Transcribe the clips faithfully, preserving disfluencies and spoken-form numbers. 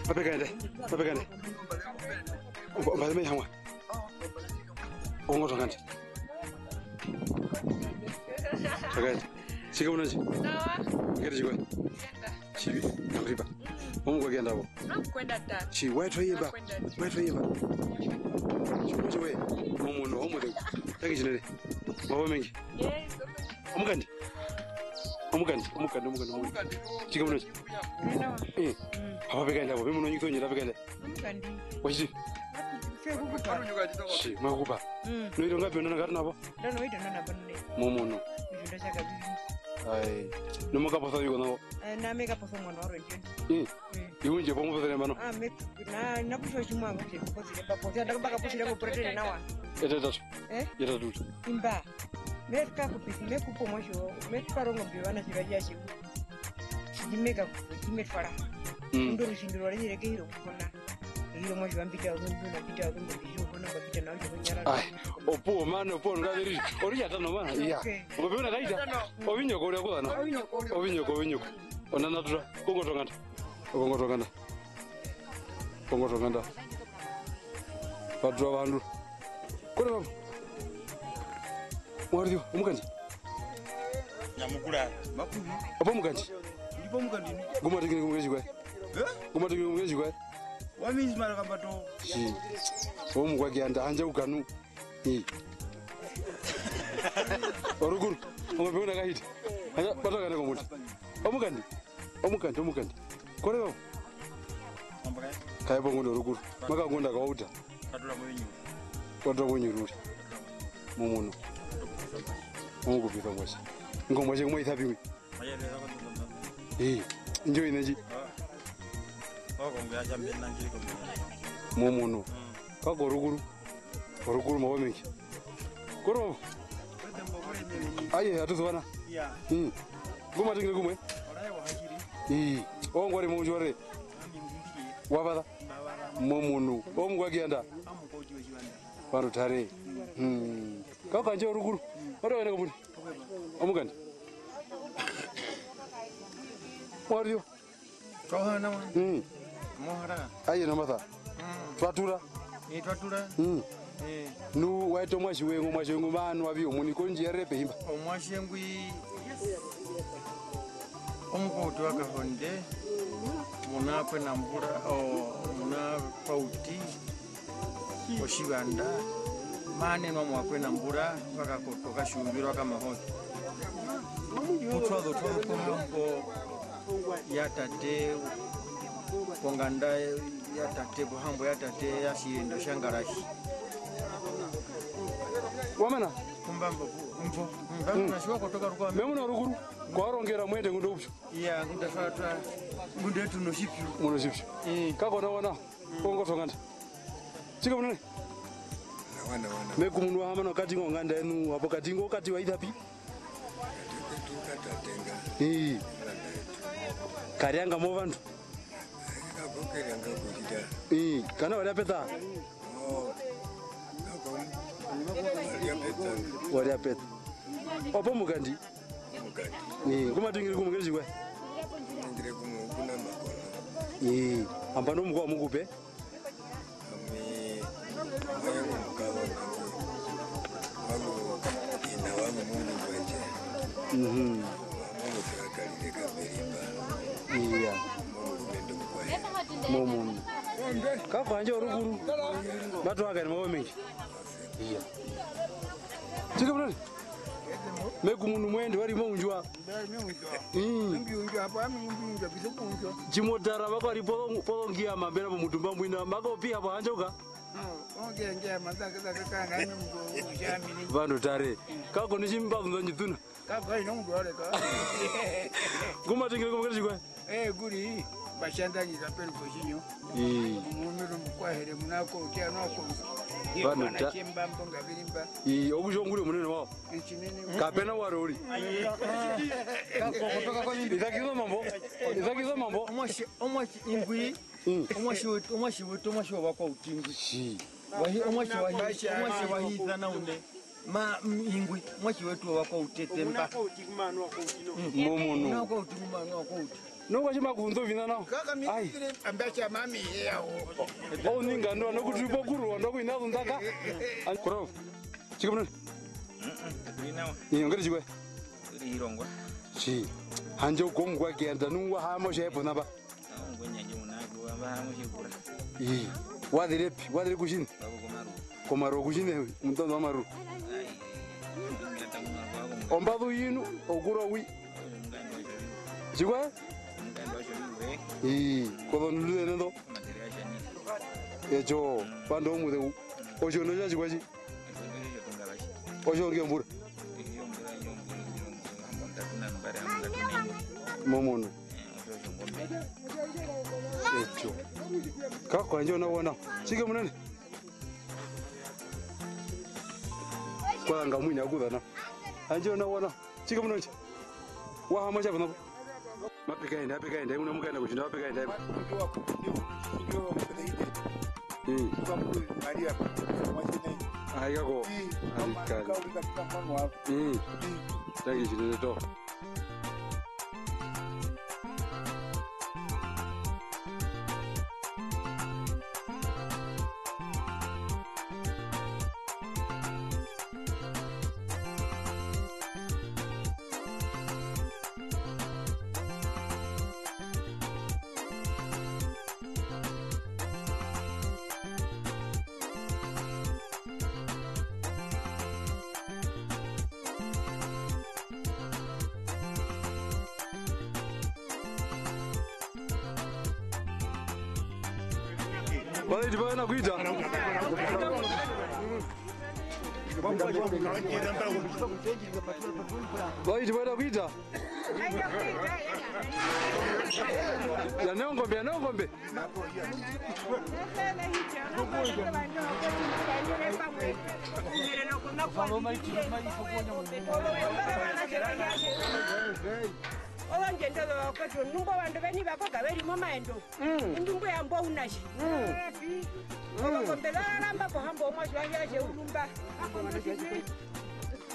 Papekaende, papekaende. Omba-, ombaze mai hamwa. Ongo tokandi. Tokandi. Sika munonji. Nawa. Ngeri chikwe. Kenda. Chibi. Kamriba. Mm. Omu kwa kenda bo. Nakwenda tatu. Chi, wetwa yimba. Nakwenda tatu. Wetwa yimba. Chimuji we. Momo no, omu de. Taki chinere. Mabo mengi. Yes, okay. Omukandi. Omukandi, omukandi, omukandi, omukandi. Sika munonji. Nawa. Eh. Mm. Apa pekenda bo. Mimi no nyito nyira pekenda. Omukandi. Wachiti? Fekukupa. Shi, mwakupa. Mm. Noito ngapi onana katu nabo? Ndono oito ndona nabo nne. Momo no. Oito ndotja kabiri. Ai. Nomokaposa viko nao? Eh, na mekaposa omwana warwe ndjo. Eh. Mm. Iunje pomupozere mano. Ah, me, na, na kusho chimwa kuti kupozire pa posa. Ndaka baka pusire ngo puratene nawa. Etetatu. Eh? Etetatu. Imba. Me ka kupisi, me kupo mwasho, me paro ngo mbi vana shiva ya shivu. Ndimeka, ndimetwara. Mm. Ndo rushindiro rwa rire kehiro kupona. Ehiro mwa jiwa mbita ozombi, na mbita ozombi, mbita ozombi, mbita na ozombi, nyara. Ai, opuwo, mane, opuwo, ngaveri. Ori ya tano, mane. Iya. Okay. Ngo pena kaita. Ovinyoko uri akuzana. Ovinyoko uri. Ovinyoko, ovinyoko. Onana tura. Kongo tonganda. Kongo tonganda. Kongo tonganda. Vatu vandu. Kore vavo. Mwario, omukandi. Nyamukura, makuvi. Opo mukandi. Ndipo mukandi ni. Ngumatikire kumukezi kwa. Eh? Ngumatikire kumukezi kwa. Wa means mara kambato. Si. Omukwa kianda hanja ukanu. Ii. Orukuru. Ombe una kahiti. Hanja patoka neko muti. Omukandi. Omukandi, omukandi. Kore vavo. Kaepo ngunda orukuru. Maka ngunda kauta. Katula mwenyu. Katula mwenyu ruri. Mumuno. Omukupisa mwashe. Ngo mwashe kumwe ithapi ngwi. Ee, injo ine nji. Mumuno. Kako orukuru. Orukuru mavo mengi. Koro. Aye, atuzuwana. Mm. Ngumatikire kumwe. Ii. Ongwari mujore. Wavara. Momunu. Omugwa kianda. Vandu tare. Mm. Kakanje orukuru. Ore wene kumuni. Omukandi. Mwario. Twa hana wa. Mm. Mohara. Aye nomasa. Mm. Twatura. Ni twatura. Mm. Eh. Nu waete omwatje we ngo, omwatje we ngo manu avi omuni kondji ya repe himba. Omwatje ngwi omukuutu wa Kahonde, muna Kwenambura, o, muna Pauti, Otjivanda, maanenwa mwa Kwenambura, vakakotoka tjiumbirwa kamahozi. Kutwazo twazo kohambo ya tate, konganda ya tate, kohambo ya tate ya Tjiyendo tja Ngarashi. Wamana? Kumbambo, ku-, mbo, mbo, mm. Mbo, na tjiwa kotoka rukwao. Memuna orukuru, kwa rongera mwende ngunda upyu. Iya, ngunda twa, twa, ngunda etu no tjipyu. Muno tjipyu. Eh. Kako na wana, mm. Kongo tonganda. Tjike munene? Wana, wana. Mekumunu wa hamano kati ngo nganda enu, hapo kati ngo kati wa ithapi? Kati ketu katatenga. Ii. Nganda yetu. Karianga mo vandu. Kakokerianga kutjita. Ii, kana wari apeta? Oh. Kako. Wari apeta. Wari apeta. Opo mukandi? Mukandi. Ii, ngumatungire kumwe ngeri we? Ngire kumwe kuna makona. Ii, ambano mukwa mukupe? Ami, mwaye mukazona wangu, ina wangu mundu kwanje. Mhm. Mungu takakalile kaperimba. Iya. Mungu mendo mukwaye. Momunu. Kakwanje orukuru. Batu wakani mawe mengi. Iya. Tjike munene? Mekumunu mwende wari mounjwa. Mm. Tjimotara vakwari polo-, polongiama mbena momutumba mbwina, mako pi hapo handjauka? Vandu tare. Kako ni tjimbazunza ndjituna. Ngumatengere kumukati tjikwae? Eh, kuri. Patjandangika peru kotjinyo. Ii. Omulumendu omukwahere muna kouti ano akouti. Vanu ta- Tjembambo ngaviri mba. Ii, okutja onguri omunene wao. Otjinene. Kape na warwe uri. Izakisa omambo. Izakisa omambo. Omuatje, omuatje ingwi. Mm. Omuatje wetu, omuatje wetu, omuatje wovakwauti ngwi. Tjii. Wahi-, omuatje wahi-, omuatje wahiisana une. Ma, mm, ingwi, omuatje wetu wovakwauti etemba. Omuna kwauti kumanu wakwauti no. Mm. Momunu. Omuna kwauti kumanu wakwauti. Nokwa tji ma kuzunḓa oviṋa nao. Kaka mi-, ai. Amba tja mami heya o. Ouninga ndo, nokuti pokurwa, ndokuina zundaka. Kurova. Tjike munene? Mm-mm, tuli nawa. Iyo, ngeri tjikwe? Tuli iilongwa. Tji. Handje uko mukwa kenda, nungwa hamo shepo naba. Awo ngwenya nje munake, wamba hamo shekura. Ii. Wa zire pi? Wa zire kutjini? Babo komaru. Komaru kutjini, mutondo wa maru. Ai. Ngata komaru kwako. Ombazu yinu, okuro wi. Tjikwe? Ii, kozondundu zene ndo. Etjo, pandu omuzeu. Otjo ndo tja tjikwa tji? Otjo nge ombura. Momunu. Etjo. Kako handje ona wona. Tjike munene. Kwa nga mwina kuzana. Handje ona wona. Tjike muno ndje. Wa hama tjapa napo. Mape kaenda, mape kaenda, una mukaenda kutjinda, mape kaenda. Mm. Ai, kako. Ai, kako. Mm. Tangi tjinene to. Vaiti vana kuita. Vaiti vana kuita. Ya neongombe, ya neongombe. Ozondjendo zovakwetu, nungo ovandu veni vakoka ve ri momaendo. Mm. Indu mbweya mbo unatje. Mm. Mm. Ozongombe za raramba kohambo omuatje wa Hiyaje urumba.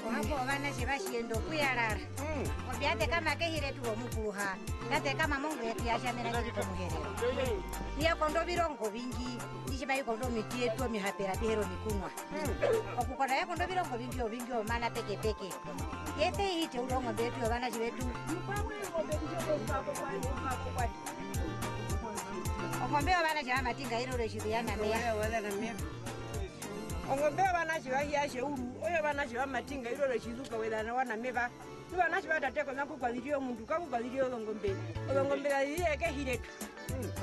Ohambo ovanatje va tjiyenda okuyarara. Mm. Ombya tekama kehi retu romukuru ha. Ya tekama mongu yetu ya tjamena ndji komuherero. Mm. Iya kondo ovirongo ovingi, ndji tji mai kondo omiti yetu omihapera pihero mikunwa. Mm. Okukonda ya kondo ovirongo ovingi, ovingi omana pekepeke. Yete ihite uri ongombe yetu yovanatje vetu. Ongombe yovanatje va Matinga iroro tjizu ya Nameya. Ongombe yovanatje va Hiyaje uru, oyo vanatje va Matinga iroro tjizu kawezana wa Nameva. Nu vanatje va tate kona kukwazirira omundu, kakukwazirira ozongombe. Ozongombe za zirira kehi retu.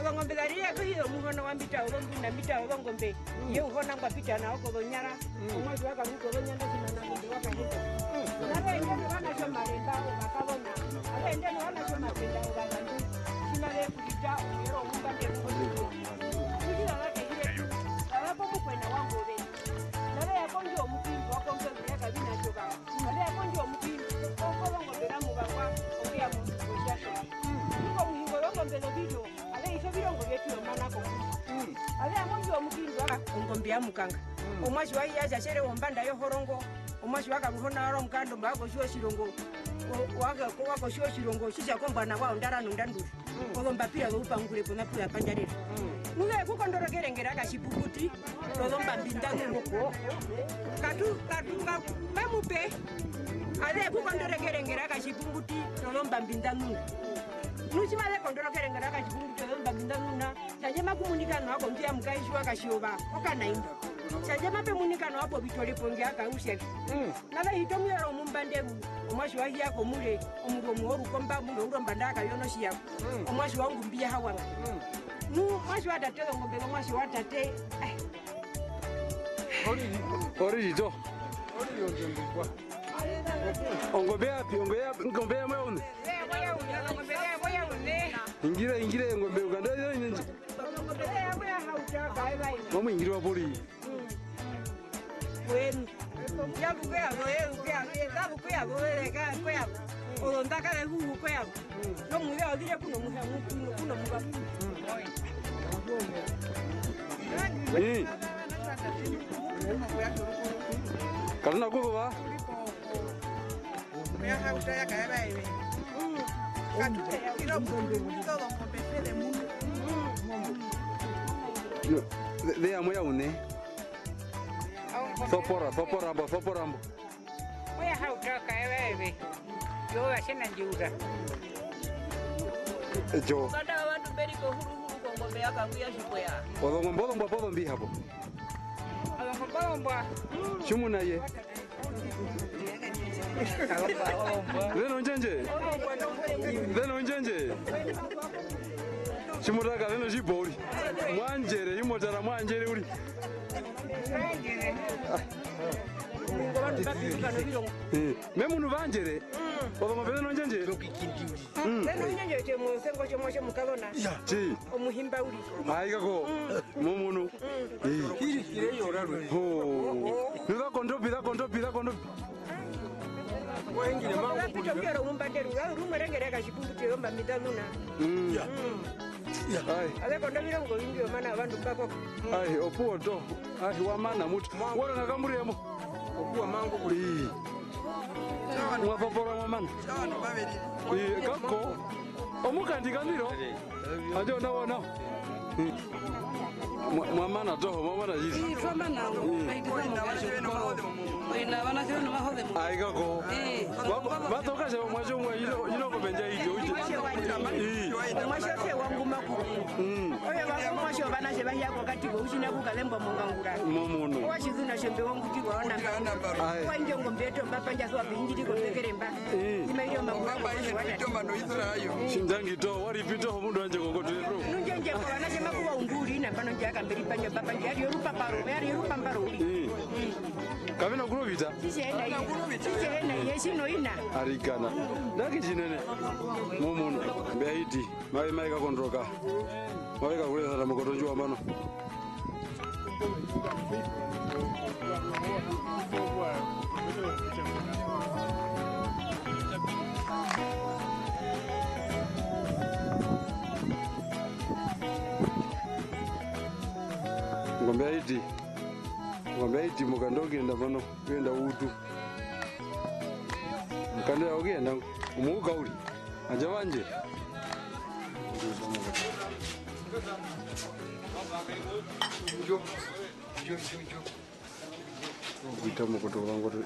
Ozongombe za rire kohi yomuhona wa Mbita, ozombunda Mbita, ozongombe. Mm. Ye uhona ngwa pita nao kozonyara. Mm. Omuatje wa karuka ozonyanda tjimana ngombe wa kahita. Mm. Nave ende novanatje omaremba ovakazona. Ave ende novanatje omatenda ovazandu. Tjimave kurita omuyero omumbande muhona. Kutja va kehi retu. Vava komukwena wa Ngove. Nave ya kondjo omupindu wa kondjo ya kavina tjova. Ave ya kondjo omupindu. Kozongombe za Muvangwa okuya mondunge ya tjova. Ingo muhingo zongombe zoviro. Ave isa ovirongo vyetu yomana kombunda. Mm. Ave ya mondjuwo mukiindwa ongombe ya Mukanga. Mm. Omuatje wa Hiyaje tjere wombanda yohorongo. Omuatje wa Karuhona waro omukando mba kotjiwa otjirongo. O-, wa-, wa kotjiwa otjirongo, tjitja kombwa nawa ondara nondanduri. Mm. Ozombapira zoupangure pona puya pandjarera. Mm. Nuve kukondorokere ngera katjipukuti, ozombambi ndanunu. Katu, katu, ka-, mamupe. Ave kukondorokere ngera katjipukuti, ozombambi ndanunu. Nu tji mave kondorokere ngara katjipungu tjozombambi ndanuna, tjandje makumunika nawa kondjo ya Mukaenjiwa Katjiova, okanaimbo. Tjandje mape munika nawa povitore ponge aka usyavi. Mm. Nave hita omuyaro omumbanderu, omuatje wa Hiya komure, omurwi omuhorukomba, mure ouromba nda kayono tjiyaku. Mm. Omuatje wa Ngumbi ya Hawanga. Mm. Nu muatje wa tate ozongombe zomuatje wa tate, eh. Oriri. Oriri to. Oriri ondjembukwa. Ongombe yapi? Ongombe ya, ongombe ya Moyaune. Hingira, hingira engombe, ukanda yo inenji. Mamu hingirwa pori. Wenu. Ya kukuya zo, ya kukuya zo, ya kukuya zo, ya kukuya zo. Ozondaka ze huhu kuya zo. Nomuze ozire kuno muha, kuno, kuno muha. Eh. Katuna kuzuva. Mea hauta ya kaya bae. Katu kira kumbiri todo con pepe de mundo. No, de, de amo ya une. Sopora, sopora mbo, sopora mbo. Oya hauta kaya bae. Yo va tjena njiura. Ejo. Kanda wa bantu mberi ko huru huru ko ngombe ya kangu ya shikweya. Ozongombe ozombwa po zombi hapo. Ozongombe ozombwa. Tjimuna ye. Zeno njenje. Zeno njenje. Tjimutaka zeno tjipori. Mwandjere, imotara mwandjere uri. Eh, me munu vandjere. Ozongombe zeno njenje. Mm. Zeno njenje te musengo tjomwa tjomukazona. Tji. Omuhimba uri. Aika ko. Mumunu. Ii. Iri, ire yo rarwe. Ho. Za kondopi, za kondopi, za kondopi. Za pita kuyero mumbanderu, za rumwe rengere ka tjikumbuti yo mba mita nuna. Mm. Ya. Mm. Ya. Ai. Aze kondo mirongo imbi omana vandu mbako. Ai, opuwo to. Ai, wa mana mutu. Wora na kamburi yambo. Okuwa mango kuli. Ii. Mwa popora mwa mana. Ii, kako. Omukandi kandiro. Ande ona wona. Mwa-, mwa mana toho, mwa mana yiri. Ii, twa mana. Ii. Kaitisa mukashe kukoro. Oina vana kero novahoze mu. Ai, kako. Ii. Va-, va-, vatoka se omwashe umwe ino, ino kopenja iri, uti. Ii. Omwashe ose wa nguma kuku. Mm. Oyo va-, omwashe ovanatje va hiya kokati ko, utjina kukalembwa mongangura. Momunu. Owa tjizuna tjombe wa ngutjirwa ona. Ai. Owa indjo ngombe yetu mbapanja swa pingiri kopekere mba. Ii. Imairi omangura. Tjindangi to, wari pito omundu wandje kokoto ye, bro. Nunje nje kwa vana tjema kuva unduri, nambano nje akamberi panja, papa nje, ari orupaparo, ari orupambaro uri. Ii. Kavena kurovita? Tjitje hena iye, tjitje hena iye, tjino ina. Arikana. Ndaki tjinene. Momunu. Mbeaiti. Mave maika kondoroka. Mave kakuresa na mokoto ndjiwa mbano. Ngombe aiti. Ngombe aiti mukando kuyenda mbano, kuyenda utu. Mukando yao kuyenda, umuka uri. Anja wanje. Kuita mokoto vangoto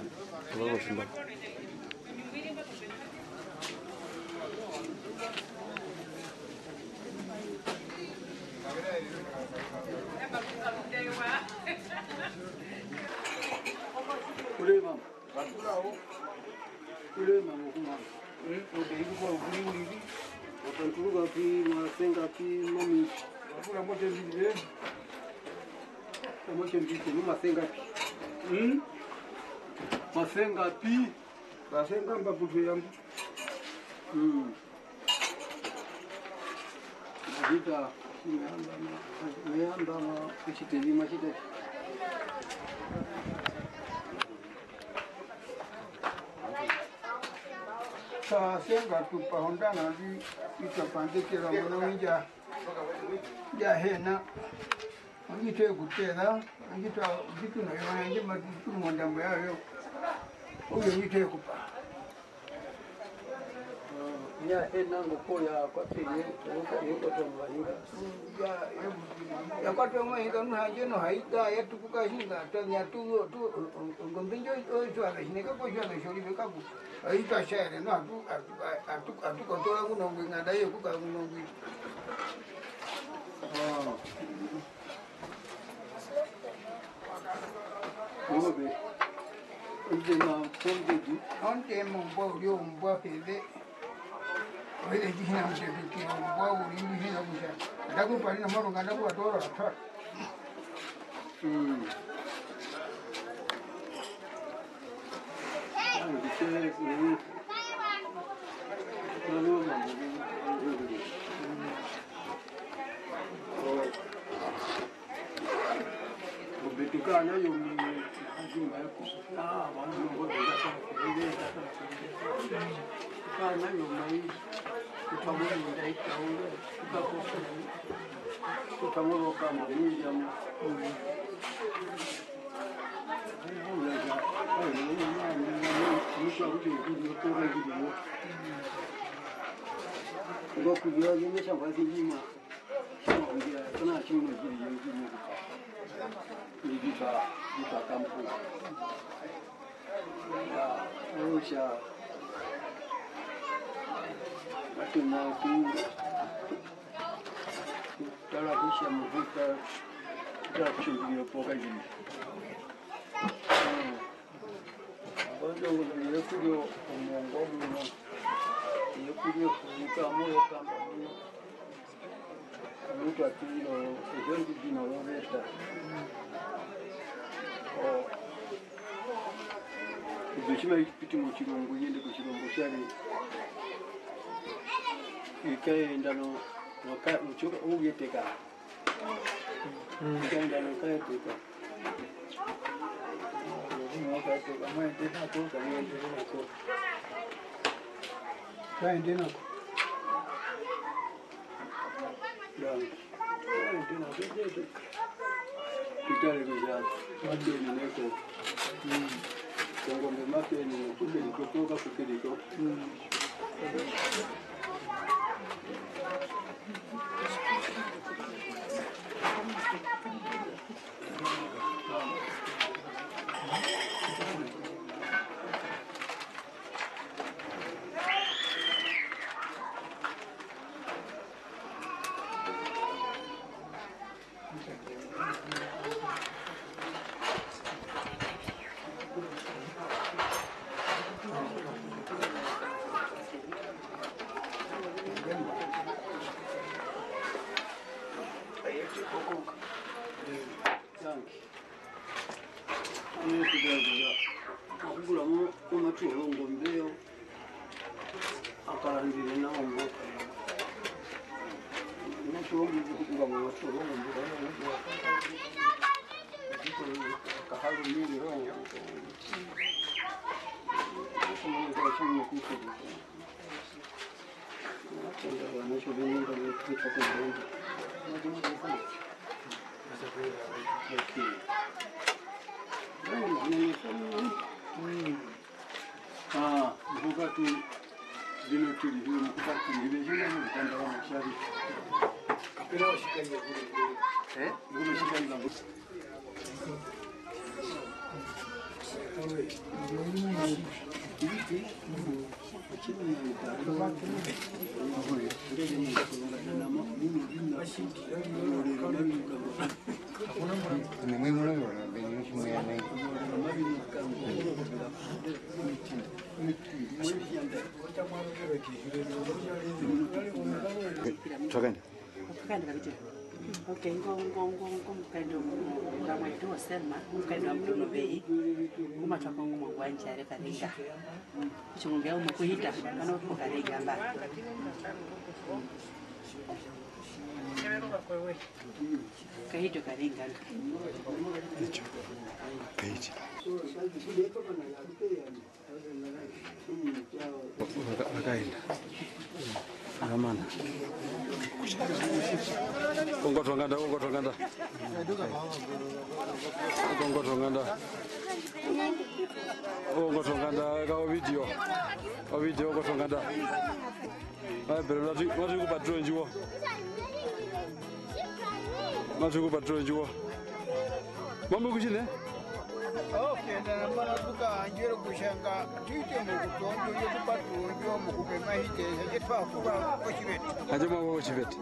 vava simba. Kule mama. Kule mama kumama. Mm, ode iku kwa kuli ulili. Wakanturuka pi, masenga pi, mami. Wakula mote mbili, eh. Mote mbili, ni masenga pi. Mm? Masenga pi. Masenga mba putu yambu. Mm. Vita, meyamba ma, meyamba ma, kuchiteli, machiteli. Sa senga tupa hondana ndi, ita pandekera mwana winja, ya hena. Onyite kutera, onyite, onyite na yo, onyite matu mondambo yayo. Uyo onyite kupa. Ya hena ngo ko ya kwatiri, ya, ya kwatwa mwa hinga, nuhanje no haita, ya tukuka hinga, ta, ya tu, tu, ngombe njo, o, o, shwana, shineka ko shwana, shori bekaku. Aita shaere, no, atu, atu, atu, atu kotola kuno ngwi, nganda ye kuka kuno ngwi. Ah. Ngobe. Ntema pondedi. Ontema ombwa uri ombwa peve. Oire ndihina kutja kutja ombwa uri ndihina kutja. Ndaku pari na maronga ndaku atora atwa. Mm. Ah, ndise, mm. Nalo mambo. Mbe tu kaa na yo mi-, ah, vana nongo ve nda sana, ve nda sana. Tu kaa na yo mai, tu twa mo munda itaule, tu ka kosa. Tu twa mo roka mo, munda mo. Ngo kuliwa yo me sha ngwa zindima. Tjiri, tjiri, tjiri, tjiri, ni vipa, vipa kampu. Ya, osha. Watu na tu. Tala kusha muhuta. Tala kusha ndio poka jini. Orondu yekurya omongo muno, yekurya ofuruka muno, kamba muno. Omundu a tirira ozo ndji dino zoveta. O, izo tji mavi piti motjirongo, i yende kotjirongo tjarwe. I kaenda no, no ka, no tjo, ouyeteka. Kaenda nokaetuka. Nokaetuka, mwaende nako, kamwaendere nako. Kaende nako. Done. Kaende nako, kaetuka. Kitale kutja, mateni neko. Kongombe mateni, nokukeriko, koka kukeriko. Okukura mo, omaturo wongombe yo. Akarandire nawa mboka. Unochiwongo kukuba mwa watu wongo mboka. Kahalu nyingi roho. Sasa mwana kwa chini kuku. Watu ndio wanacho vingi ndio kutoka kwa. Okay. Mm. Ah, mbuka tu, dino tu, dino mbuka tu, dino jina mu tanda wa mashari. Kapera wa shikali ya kule. Eh? Nguno shikali la mbuka. Twakaenda. Twakaenda kapitira. Okay, ngo, ngo, ngo, ngo mukaendu ngamwa etu wa Selma, mukaendu wa Bruno Vei, ngu ma twa ko ngu mongwandjare Karinga. Kutja omundu ya umwe kuhita, mano kukarenga mba. Kahita okarenga mba. Kahita. Vaka-, vakaenda. Vakamana. Kongotwe yonganda, kongotwe yonganda. Kongotwe yonganda. Kongotwe yonganda, ka ovideo. Ovideo, kongotwe yonganda. Ae, pero matu-, matu ku patro ndjiwo. Matu ku patro ndjiwo. Mambo kutjine? Okay, nambano tuka anjero kushanga, tuite mu kutonjo, yo tu patro ndjiwo mu kupe mahite, ya je twa kuba kochivete. Aje mwa kochivete.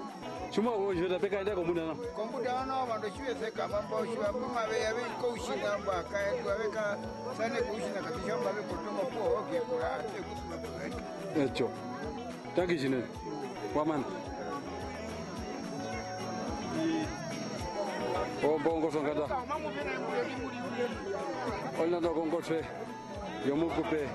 Chuma wo chiveta peka enda kombunda no. Kombunda no, vandu chiveseka, mambo chiva, mama ve ya ve ko uchina mba, ka ya tu aveka, sane ko uchina kati shamba ve kotoma po, okay, kura, ate kusuka. Echo. Tangi chinene. Wamana. Ombo kongotwe yonganda. Ona ndo kongotwe yomukupe.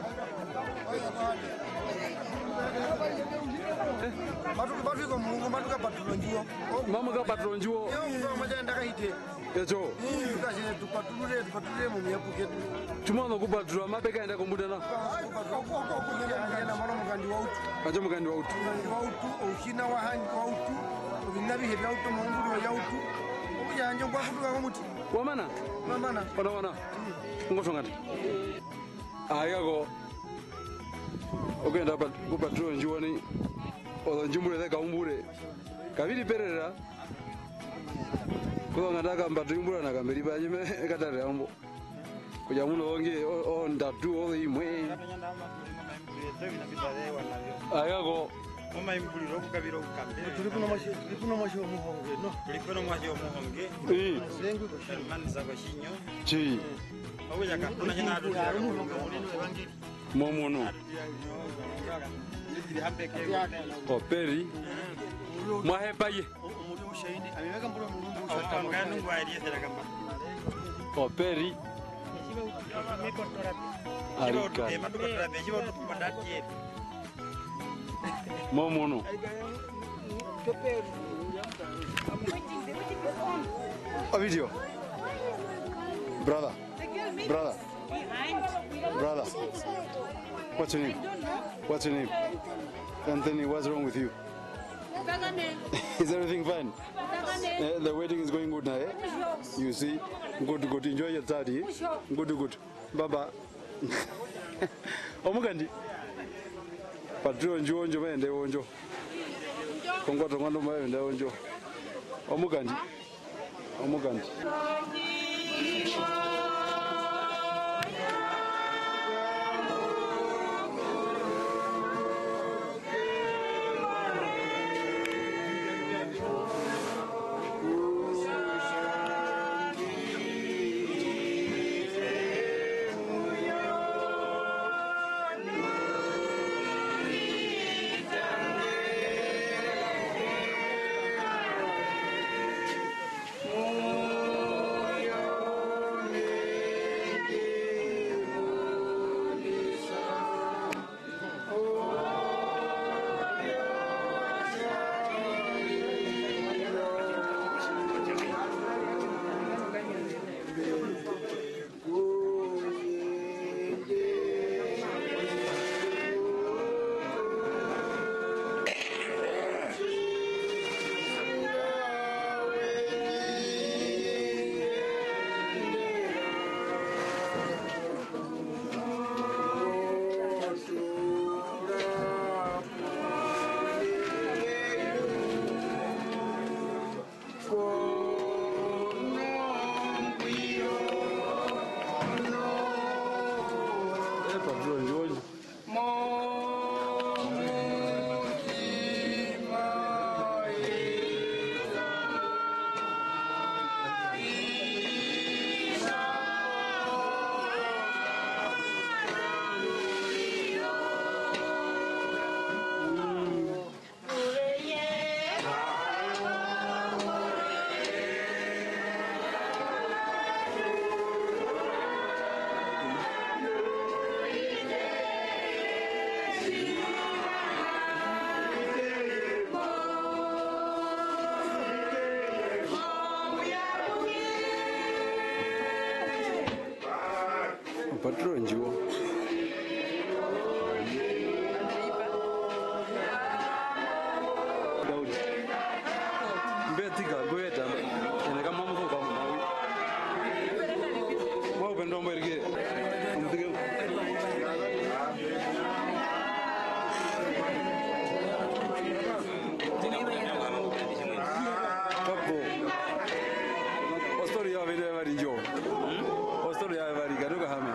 Matu-, matu iko mungu, matu ka patro ndjiwo. Mamu ka patro ndjiwo. Yo, mungu wa mwaja ndakahite. Echo. Ii, tu katjene, tu paturure, tu paturure momiyapu ketu. Tji mo zu nokupaturura, mape kaenda kombunda nao? Okupaturura, oku-, oku-, oku-, okuyenda mwana omukandi wa utu. Katjo omukandi wa utu. Omukandi wa utu, outjina wa handje wa utu, oviṋa avihe vya utu, omaunguriro ya utu. Okutja handje ngwa kutuka komuti. Wa mana? Wa mana. Wa mana. Ongotwe onganda. Aa, ya ko. Okuyenda pa-, kupaturura ondjuwo nai. Ozondjumbure ze kaumbure. Kavi ri perera. Kozonganda kamba tu imbura na kamberi pa, handje me katarera mbo. Kutja muno ozongi o-, ondatu, ozo imwe. Aa, ya ko. Momaimburiro okukavira oukambe. Tu ri kuno mwatje, tu ri kuno mwatje womuhonge, no? Tu ri kuno mwatje womuhonge. Ii. Hermanisa kotjinyo. Tjii. Okutja kapuna tjina atu tjina. Momunu. Operi. Mwa hepa ye. Operi. Arikana. Momunu. A video. Brother. Brother. Brother. What's your name? What's your name? Anthony, what's wrong with you? Is everything fine? Eh, the wedding is going good now, eh? You see? Good, good. Enjoy your study, eh? Good, good. Baba. Omukandi. Paturura ondjuwo ndjo, maende ondjo. Kongwato ngwando maende ondjo. Omukandi. Omukandi. Opaturura ondjuwo. Daudi. Mbetika, ngweta, ene kama muko kwa mama. Wa upendo mbo erike. Omutike. Kapo. Ostori ya vene vari njo. Ostori ya vari katoka hame.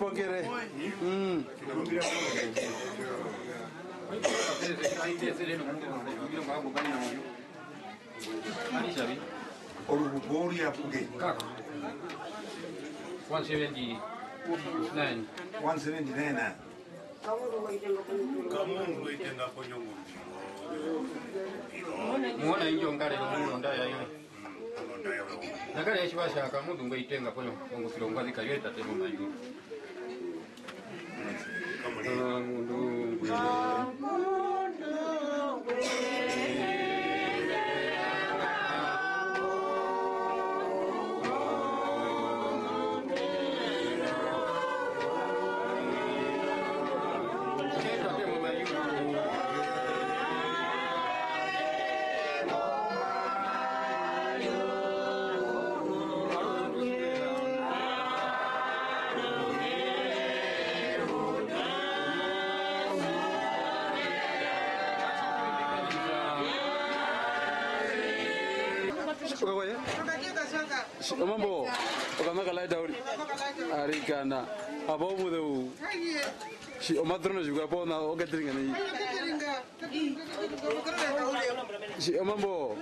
Pokere. Mm. Orukupo oruyapuke. Kako. One seventy-nine. One seventy-nine. Kamundu itenga konyongo. Muona injo ngare yomuno ndaya yo. Nakale ya tjiva tja kamundu ngwe itenga po ongusiro ngwa zika yo etate momayuru. Kamundu ngwe. Okakoye? Tji, omambo, okanwa ka laeta uri. Arikana. Apa omuzeu. Tji, omatrono tjikwa pona, okateringa nei. Tji, omambo.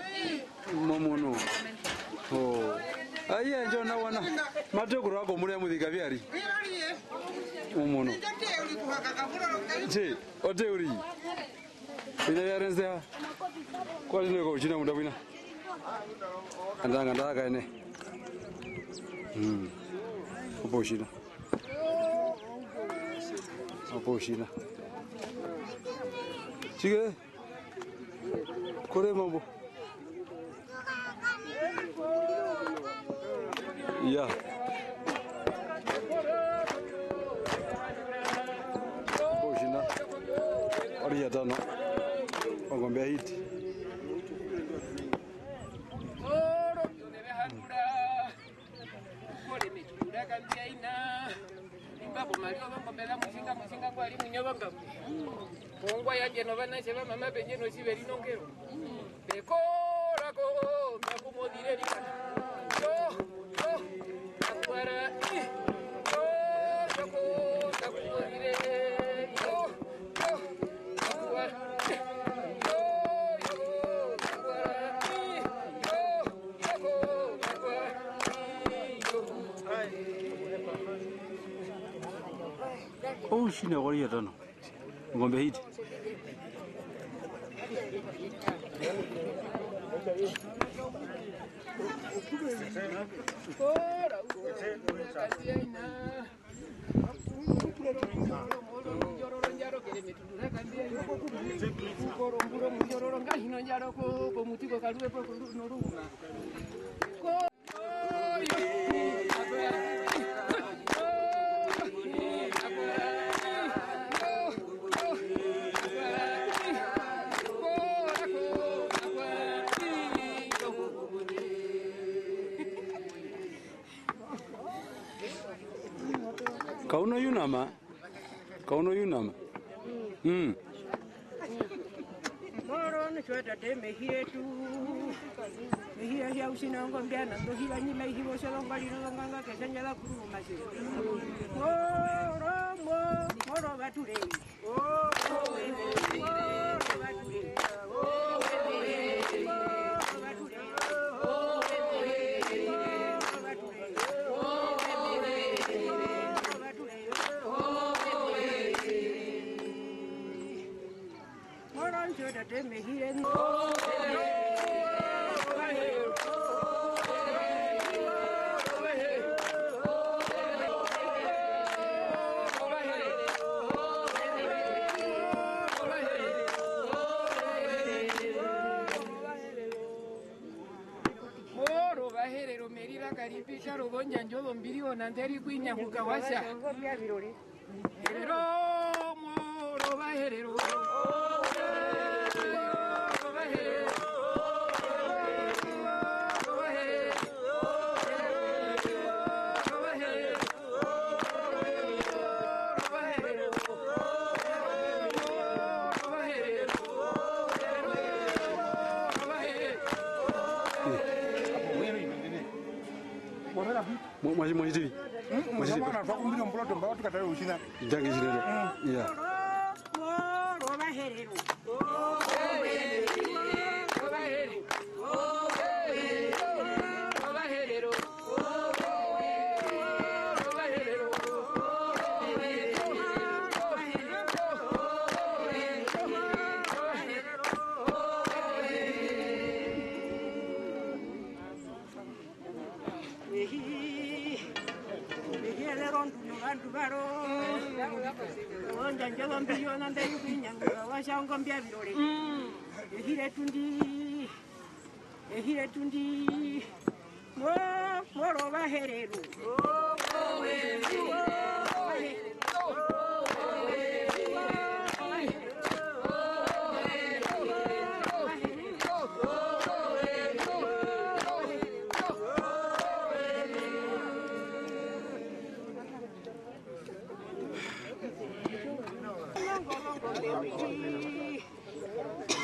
Momunu. Oh. Aiye, ndjo nawana. Mate kurwa ko muri amuzika vyari. Momunu. Tji, ote uri. Ina ya renze ha. Kwa tjine ko tjina munda wina. Anda, anda, kaene. Hmm. Opo tjina. Opo tjina. Tjike. Kore mambo. Ya. Opo tjina. Ari ya tano. Ongombe ya hiti. Kore metu kura kambia ina. Imba pomari ovongombe za musinga, musinga ngwa ri munyovonga. Ongwa yandje novanatje va mama pendje notjiveri nongero. Pekora ko, mbakumozire rikana. Yo, yo, akwara, i. Yo, yo, ko, mbakumozire. Yo, yo, akwara, i. Yo, yo, akwara, i. Yo, yo, ko, akwara, i. Yo. Oushina wari yatano. Ngombe hiti. Kauno yunama. Kauno yunama. Mm. Moro ni chwa tate mehi yetu. Mehi ya hia usina ngombe ana ndo hiva nyima ihivo shalongwa lino nganga kesanja la kuru masi. Moro mo, moro vature. Moro Vaherero merira karipika rovonjanja ozombiri onanderi kuinyahuka washa. Herero, moro Vaherero. Mwa-, mwa-, mwatjiti vi? Mwatjiti vi? Twa kumbire omboloto, mba, tu katare outjina. Ndangi tjinene. Mm. Iya. Moro, moro, Vaherero. Ehi, ehi elero nduno vandu varo. Onjanja zombi yona ndayi kuinyangura, wa tja ongombe ya virore. Ehi retu ndi, ehi retu ndi. Mo, moro Vaherero.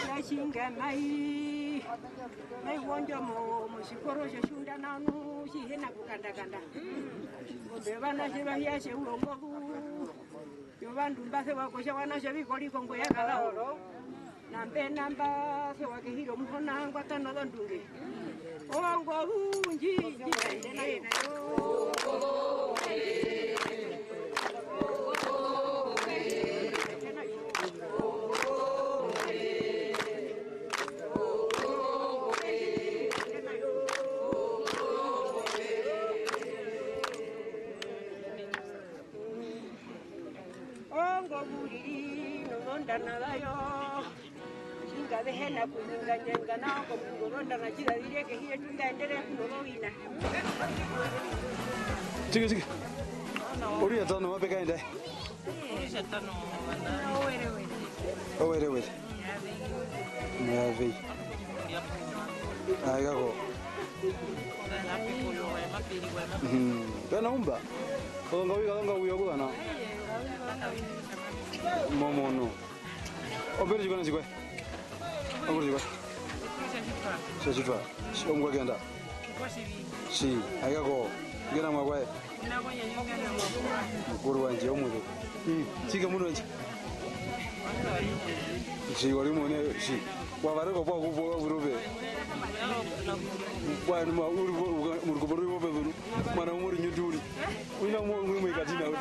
Yatjinga mai, mai wondjo mo, motjikoro tjotjunda nao nu tji hi na kukandakanda. Ove vanatje va hiya tje urongovu. Yovandu mba sewa kutja wanatje vi koriko ngo ya kara oro. Nambe namba sewa kehi ryomuhona ngwa tana ozondunge. Ongovu ndji, ndji, ndji, ndji, Ongovu uriri nozondana zayo. Tjinga ve hi na kunyinganyenga nao kombinga yozondana tji za zire kehi yetu, nda endere kuno zovina. Tjike, tjike. Uri yatano, mape kaenda. Owere, were. Muyavei. Ai, kako. Mhm. Kana umba? Ozongawi, ozongawi okuzana. Momono. Ombere tjikwana tjikwae? Ombere tjikwae? Tjatjitwa. Omukwa kenda. Tji, ai kako. Ngena mwa kwae. Mukuru wandje omuze. Mm, tjike muno wandje. Tji, wari mone, tji. Wa vareko pa kupo wa vurupe. Kwa numa uri muri kupo uri pope zuru. Mwana umuri nyuti uri. Wina umuri mwe katina uri.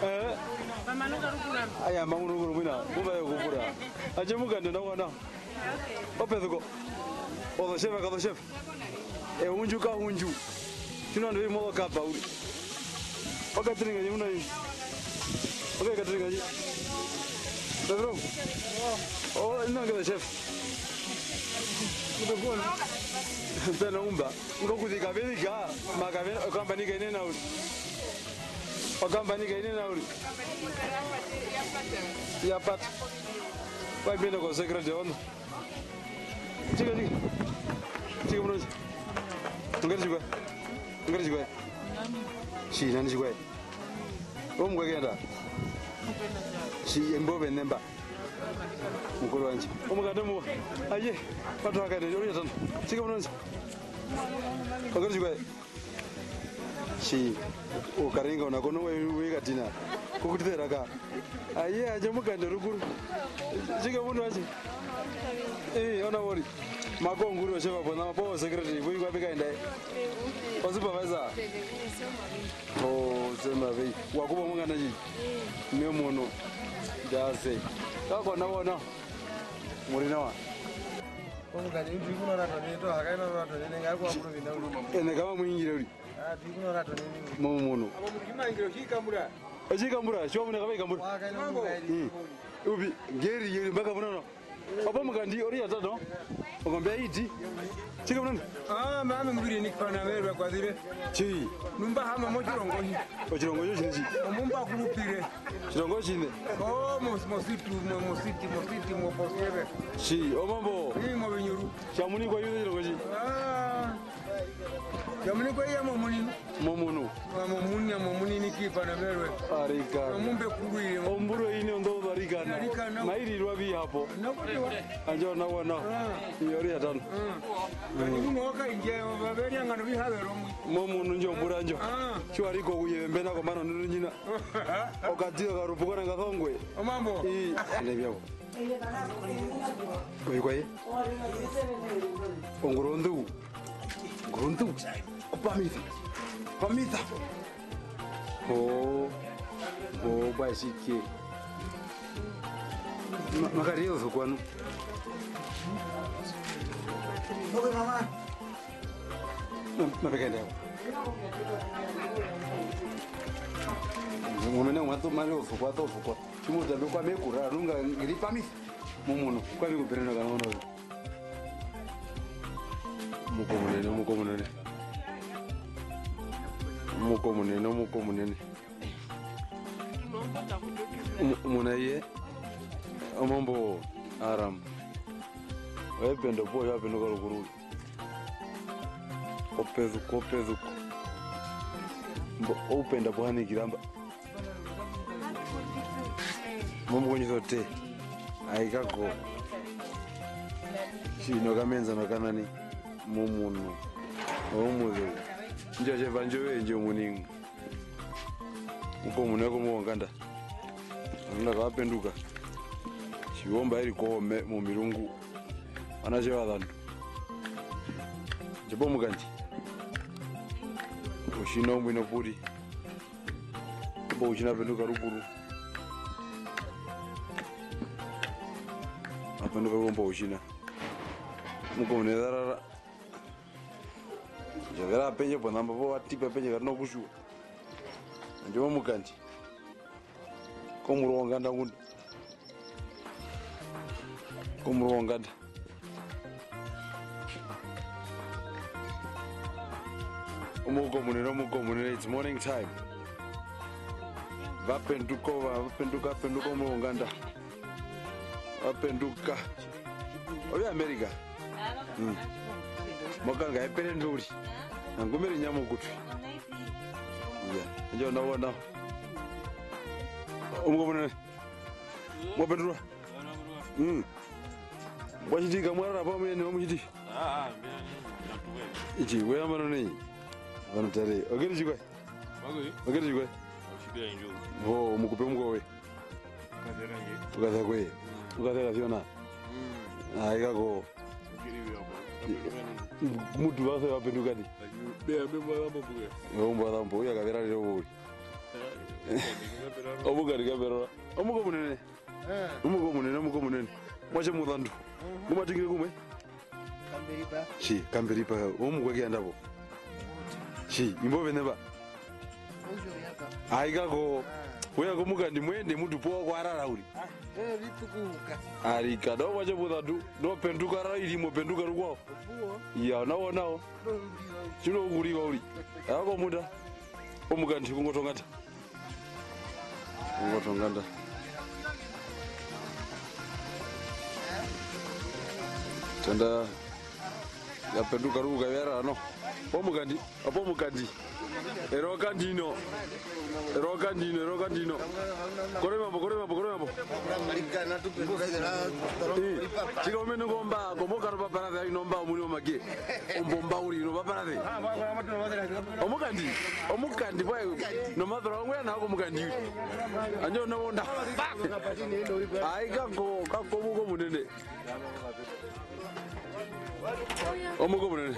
Eh? Aya, mama uri mwe na. Kuva yo kupura. Aje mukande na wana. Opezuko. Ozosheva, kazosheva. Ehundju kahundju. Tjino ndo imo kapa uri. Okatringa je muna yi. Oke katringa je. Pedro. Oh, ino ngeza chef. Pena umba. Ngo kuzika belika. Maka bena okamba ni kaine na uri. Okamba ni kaine na uri. Ya pata. Kwa bena ko secret ono. Tjike, tjike. Tjike muno tji. Ongari tjikwae. Ongari tjikwae. Tji, nani tjikwae. Omukwa kenda. Tji, embo benemba. Mukuru wandje. Omukande muwa. Aye. Watu hakane, ori yatano. Tjike muno tji. Ongari tjikwae. Tji, ukaringa una kono we, we katina. Kukutithera ka. Aye, aje mukande rukuru. Tjike mundu waje. Eh, ona wori. Mako nguri osheva pona, po secretary, po ikwa pika enda. O supervisor. O sema vei. Wakuba mungana ji. Me mono. Jase. Kako na wona. Muri nawa. Omukandi, ndi kuno rato ne, to hakaena rato ne, nenga kwa muro vina uri. Ene kama muingire uri. Ah, ndi kuno rato ne. Momo muno. Abo mutima ingiro chikambura. Echikambura, chiwa mune kaba ikambura. Wa kaena mukandi. Mm. Ubi, ngeri, yeri, mbaka munono. Opo mukandi, ori yatano. Ongombe ya iti. Chike munono. Ah, mama mukiri nikipana mero kwa zire. Chi. Numba hama mo chirongo hi. Ochirongo cho chine chi. Omumba kurupire. Chirongo chine. Oh, mos-, mositu, mo-, mositi, mositi, mo posebe. Chi, omambo. Ni mo binyuru. Chamunikwa yuze chirongo chi. Ah. Yamune kwa iya momunini. Momunu. Wa momunini, momunini kipa na merwe. Arikana. Omumbe kuruye. Omburo ini ondo arikana. Arikana. Mairirwa vi hapo. Nakuti wa. Anjo na wana. Ah. Iyo ri ya tano. Ah. Ni muno waka inje, baberi angano vi havero mwi. Momunu njo mbura njo. Ah. Shwa riko kuye mbena kwa mano nuru nyina. Okati okarupuko na ngazongwe. Omambo. I. Ande byabo. Oikwaye? Ongurundu. Ongurundu. Opamita. Opamita. Oh. Oh, kwa shike. Ma-, makari yo kwanu. Oke mama. Ma-, mapekende. Mumene mwa tu mari ofukwa, to ofukwa. Tjimuna mbi kwa me kura, nunga ngiri pami. Mumunu, kwa me kupereno kana ono. Muko munene, muko munene. Muko munene, muko munene. Mu-, muna iye, omambo Aram. Oye penda opuwo, ya penduka rukuru. Opezuko, opezuko. Mbo, oupenda puhanikira mba. Momukondjisa ote. Aikako. Tjino kamenza nokanani. Mumunu. Omuzu. Ndjo tjevandjo ve ndjo muninga. Uko mune ko monganda. Anda kapenduka. Tjiwomba iri kohome momirungu. Ana tjevazandu. Tjepo mukandi. Otjina ombwino puri. Mbo otjina apenduka rukuru. Apenduka rukuru mbo otjina. Muko mune zarara. Ndjavera apenye ponamba po watipa penye katino kutjiwa. Andje momukandi. Komuru wonganda ngunda. Komuru wonganda. Omuhuko munene, omuhuko munene, it's morning time. Vapenduka, va-, vapenduka, vapenduka omuru wonganda. Vapenduka. Ovi America. Mm. Mokanga epere nduri. Nangumeri nyamo kutwi. Iya, njo nawo nawo. Omuhuko munene. Mwapendura? Mm. Mwatjitika mwarara pamwe ne mwamutjiti? Ah, ah, mbira ni, natuwe. Ichi, weya mano nei? Vano tare. Ogeri chikwe? Bagwe? Ogeri chikwe? Oshibira injo. Ho, mukupe mukwe we. Ukazera nje. Ukazera kwe. Mm. Ukazera kasiona. Mm. Ah, ikako. Ogeri wira kwa. Mutu vase vapenduka ni. Bea, bea, bea, bea, bea. Ombo lambo, uya kavera lero buri. Omukari kaperora. Omuhuko munene. Eh. Omuhuko munene, omuhuko munene. Mwatje muzandu. Mhm. Mumatingire kumwe? Kamberipa. Tji, kamberipa. Omukweke yandavo. Tji, imbo vene va. Ojo yaka. Aikako. Ah. Uya komukandi mwende mutu po kwarara uri. Ah, eh, vitukuka. Arika, do mwatje muzandu. Do penduka ra irimo penduka rukwao. Opuwo. Iya, nawo, nawo. Tjino unguriwa uri. Ako munda. Omukandi kungotongata. Kungotongata. Tenda yapenduka ruka yara no. Omukandi, apo omukandi. Eroka ndino. Eroka ndino, eroka ndino. Kore mambo, kore mambo, kore mambo. Eh, tjika umene ngomba, komokaro paparase, aino mba omuni omake. Ombomba uri, ino paparase. Omukandi, omukandi, bwae, nomazora wangu yana hako omukandi. Anjo nowonda. Ai, kako, kako muko munene. Omuko munene.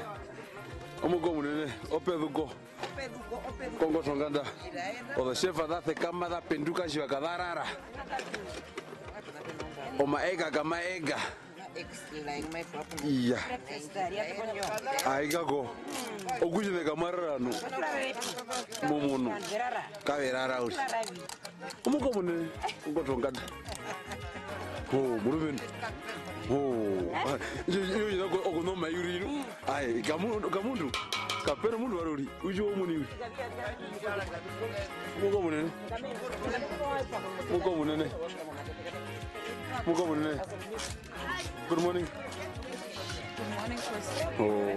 Omuko munene. Opezuko. Kongotonganda. Ozoshefa za sekama za penduka tjiva ka za rara. Omaega kamaega. Iya. Aikako. Okutjizeka mwarara nu. Mumunu. Kave rara uri. Omuko munene, kongotonganda. Ho, murumendu. Ho. Iyo, iyo, iyo, oku-, okunoma yuri ino. Ai, kamu-, kamundu. Kapena mundu waruri. Uju omuni. Omuko munene. Omuko munene. Omuko munene. Good morning. Good morning, Chris. Oh.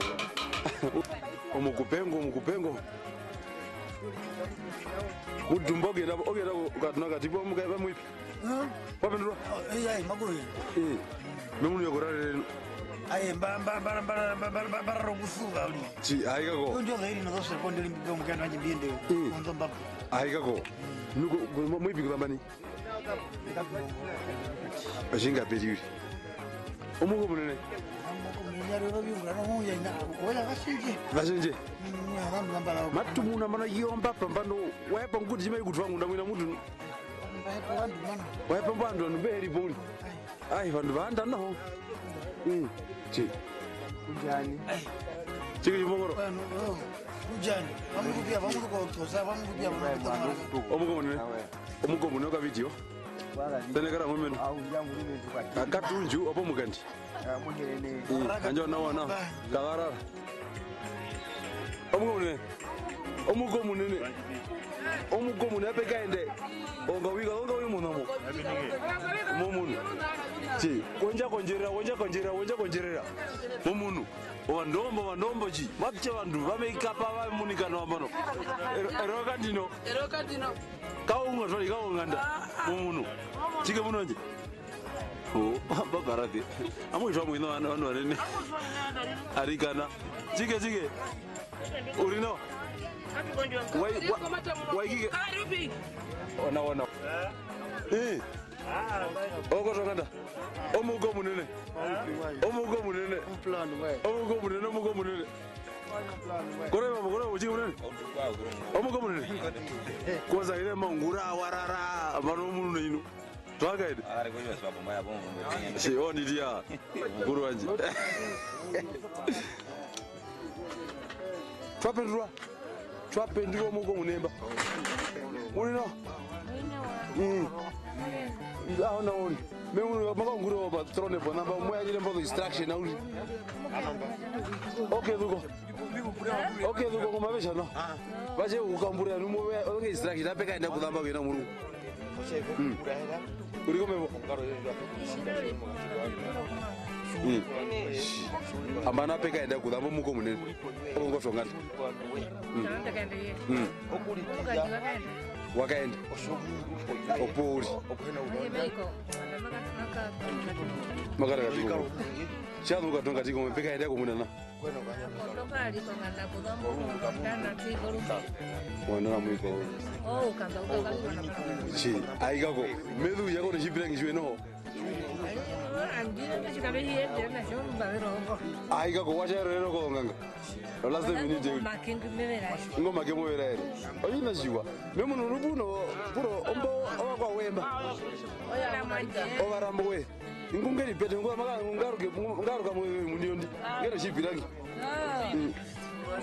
Omukupengo, omukupengo. Mutumba okuyenda, okuyenda ku-, katuna kati po muka-, pamuipi. Hmm? Wapendurwa? Oh, eh, ai, makuvi. Eh. Memunu yokurarereno. Ai, mba, mba, mba, rara okusuva uri. Tji, ai kako. Yo ndio zaidi na zose konde limbi kwa mukana wanji mbiende. Mm. Onzo mbapo. Ai kako. Nuko, ku-, mo-, muipi kuzambani? Otjinga peri uri. Omuhuko munene. Vashendje. Matumuna mano yomba pambano. Waepa nkuti chimai kutwa ngunda mwina mutu. Waepa mbandu anu mberi poni. Ai, vandu vanda no. Mm. Chi. Kunjani? Chiki chimongoro. Kunjani? Vamukupia, vamukupia, vamukupia. Omuko munene. Omuko munene ka video. Tene kara momeno. Akatunju opo mukandi. Mm, anjo nawa na. Kavarara. Omuko munene. Omuko munene. Omuko munene ape kaende. Onga wika, onga wi munamo. Momunu. Chi, konja konjerera, konja konjerera, konja konjerera. Momunu. Ovandombo, ovandombo chi. Mapche vandu, vameikapa, vamunika no ambano. Ero, ero kandino. Ero kandino. Kaunga twali kaunganda. Momunu. Chike munonje. Oh, babarabe. Amwe shwa mwino anu, anu anene. Arikana. Chike, chike. Uri no? Wai, wa, waikike. Ona, ona. Eh. Oko tonganda. Omuko munene. Omuko munene. Omuko munene, omuko munene. Kore babo, kore babo, chike munene. Omuko munene. Koza ile maungura warara, mano munene ino. Twakaende. Ari kweyo swapo maya bombo. Si, oh, ndidia. Mukuru wanje. Twapendurwa. Twapendurwa muko munemba. Uri no? Mm. Ila ona uri. Me uri maka ungure oba trone po namba mwe ajire mbo distraction na uri. Okay, zuko. Okay, zuko ngoma besha no. Baje ukambura numo we onge distraction ape kaenda kuzamba kena muru. Mm. Uri kombepo? Mm. Ambana ape kaenda kuzamba muko munene. Ongo tonganda. Mm. Mm. Wakaenda. Opo uri. Makara katuko. Shanuka tonga tiko mepeka enda kumunana. Kondo kali konganda kuzambo konganda tiko lumbe. Wana na mwiko. Oh, ukanda, ukanda, ukanda. Chi, aikako. Medu yako ne shipirangi shwe no. Andino ndashika behi yende na shomba bero. Aikako wacha rero ko nganga. Last minute. Makindu mevera. Ngo make mevera ere. Oyina shiwa. Memunu rubuno puro ombo owa kwa wemba. Ovarambo we. Ingungeri pete ngo maka ngaruke ngaruka mu mundi ondi. Ngere shipirangi. Mm.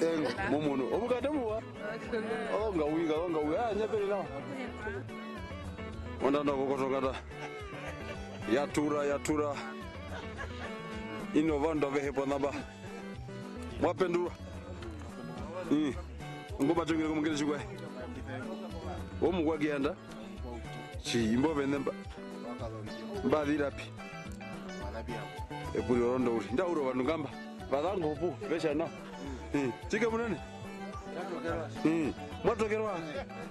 Engo momunu. Omukate muwa. Onga wika, onga wika. Ah, nyapere nawa. Onda ndo kokotongata. Yatura, yatura. Ino vando vehe ponamba. Mwapendura. Mm. Ngo batongere komungere chikwae. Omukwa kianda. Tji, imbo vene mba-, mba virapi? Epuri orondo uri. Nda uro vandu ngamba. Vazango pu, vesha na. Eh, tjike munene? Eh, mwatokerwa.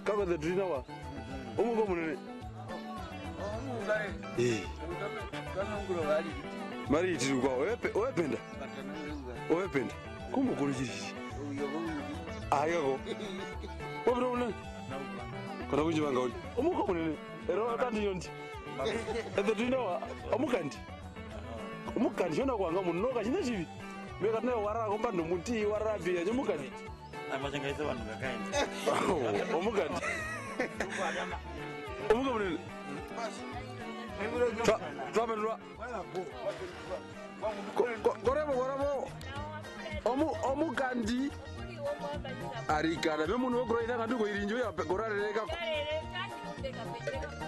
Kako the drina wa. Omuko munene. Eh. Mari itiruka. Oepe-, oependa. Oependa. Kumukuru tjiri. Ayoko. Wapita munene. Kona kundjivanga uri. Omuko munene. Ero kandi yondi. Ete tuinda wa. Omukandi. Omukandi, tjona kuanga muno, katjina tjivi. Meka tuna warara kombanda omuti, warara pi, yandje omukandi. Amachenga ise vanhu vakaenda. Oh, omukandi. Omuka munene. Twa-, twapendulwa. Ko-, ko-, korebo, korebo. Omu-, omukandi. Arikana, me munu wekura ithanga nduko irinjo ya pe-, korarereka ko.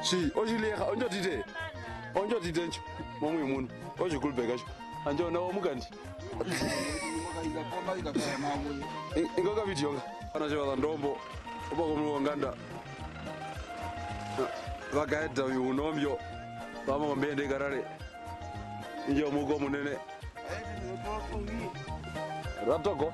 Tji, otjileha, ondjo tite. Ondjo tite ndjo. Momwe munu. Otjikulupe katjo. Handje ona omukandi. I-, ingo ka video nga. Ana tjeva za ndombo. Opa komunu wonganda. Vakaeta uyu unombyo. Vamo kombende karare. Injo muko munene. Ratoko.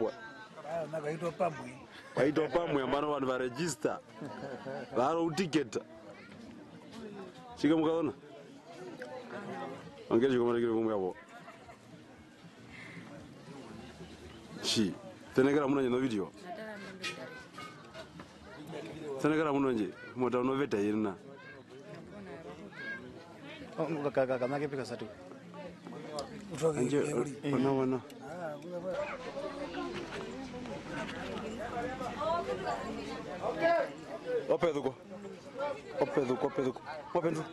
pwa? Ah, na kaitwa pamwe. Kaitwa pamwe, nambano ovandu va register. Varo utiketa. Tjike mukazona? Ongeri tjikomarekere kumwe avo. Tji. Senekera muno ndje no video. Senekera muno ndje. Mota uno veta yena. Oh, ka, ka, ka, make pika satu. Anje, ona, ona. Opezuko. Opezuko, opezuko. Mwa penduka.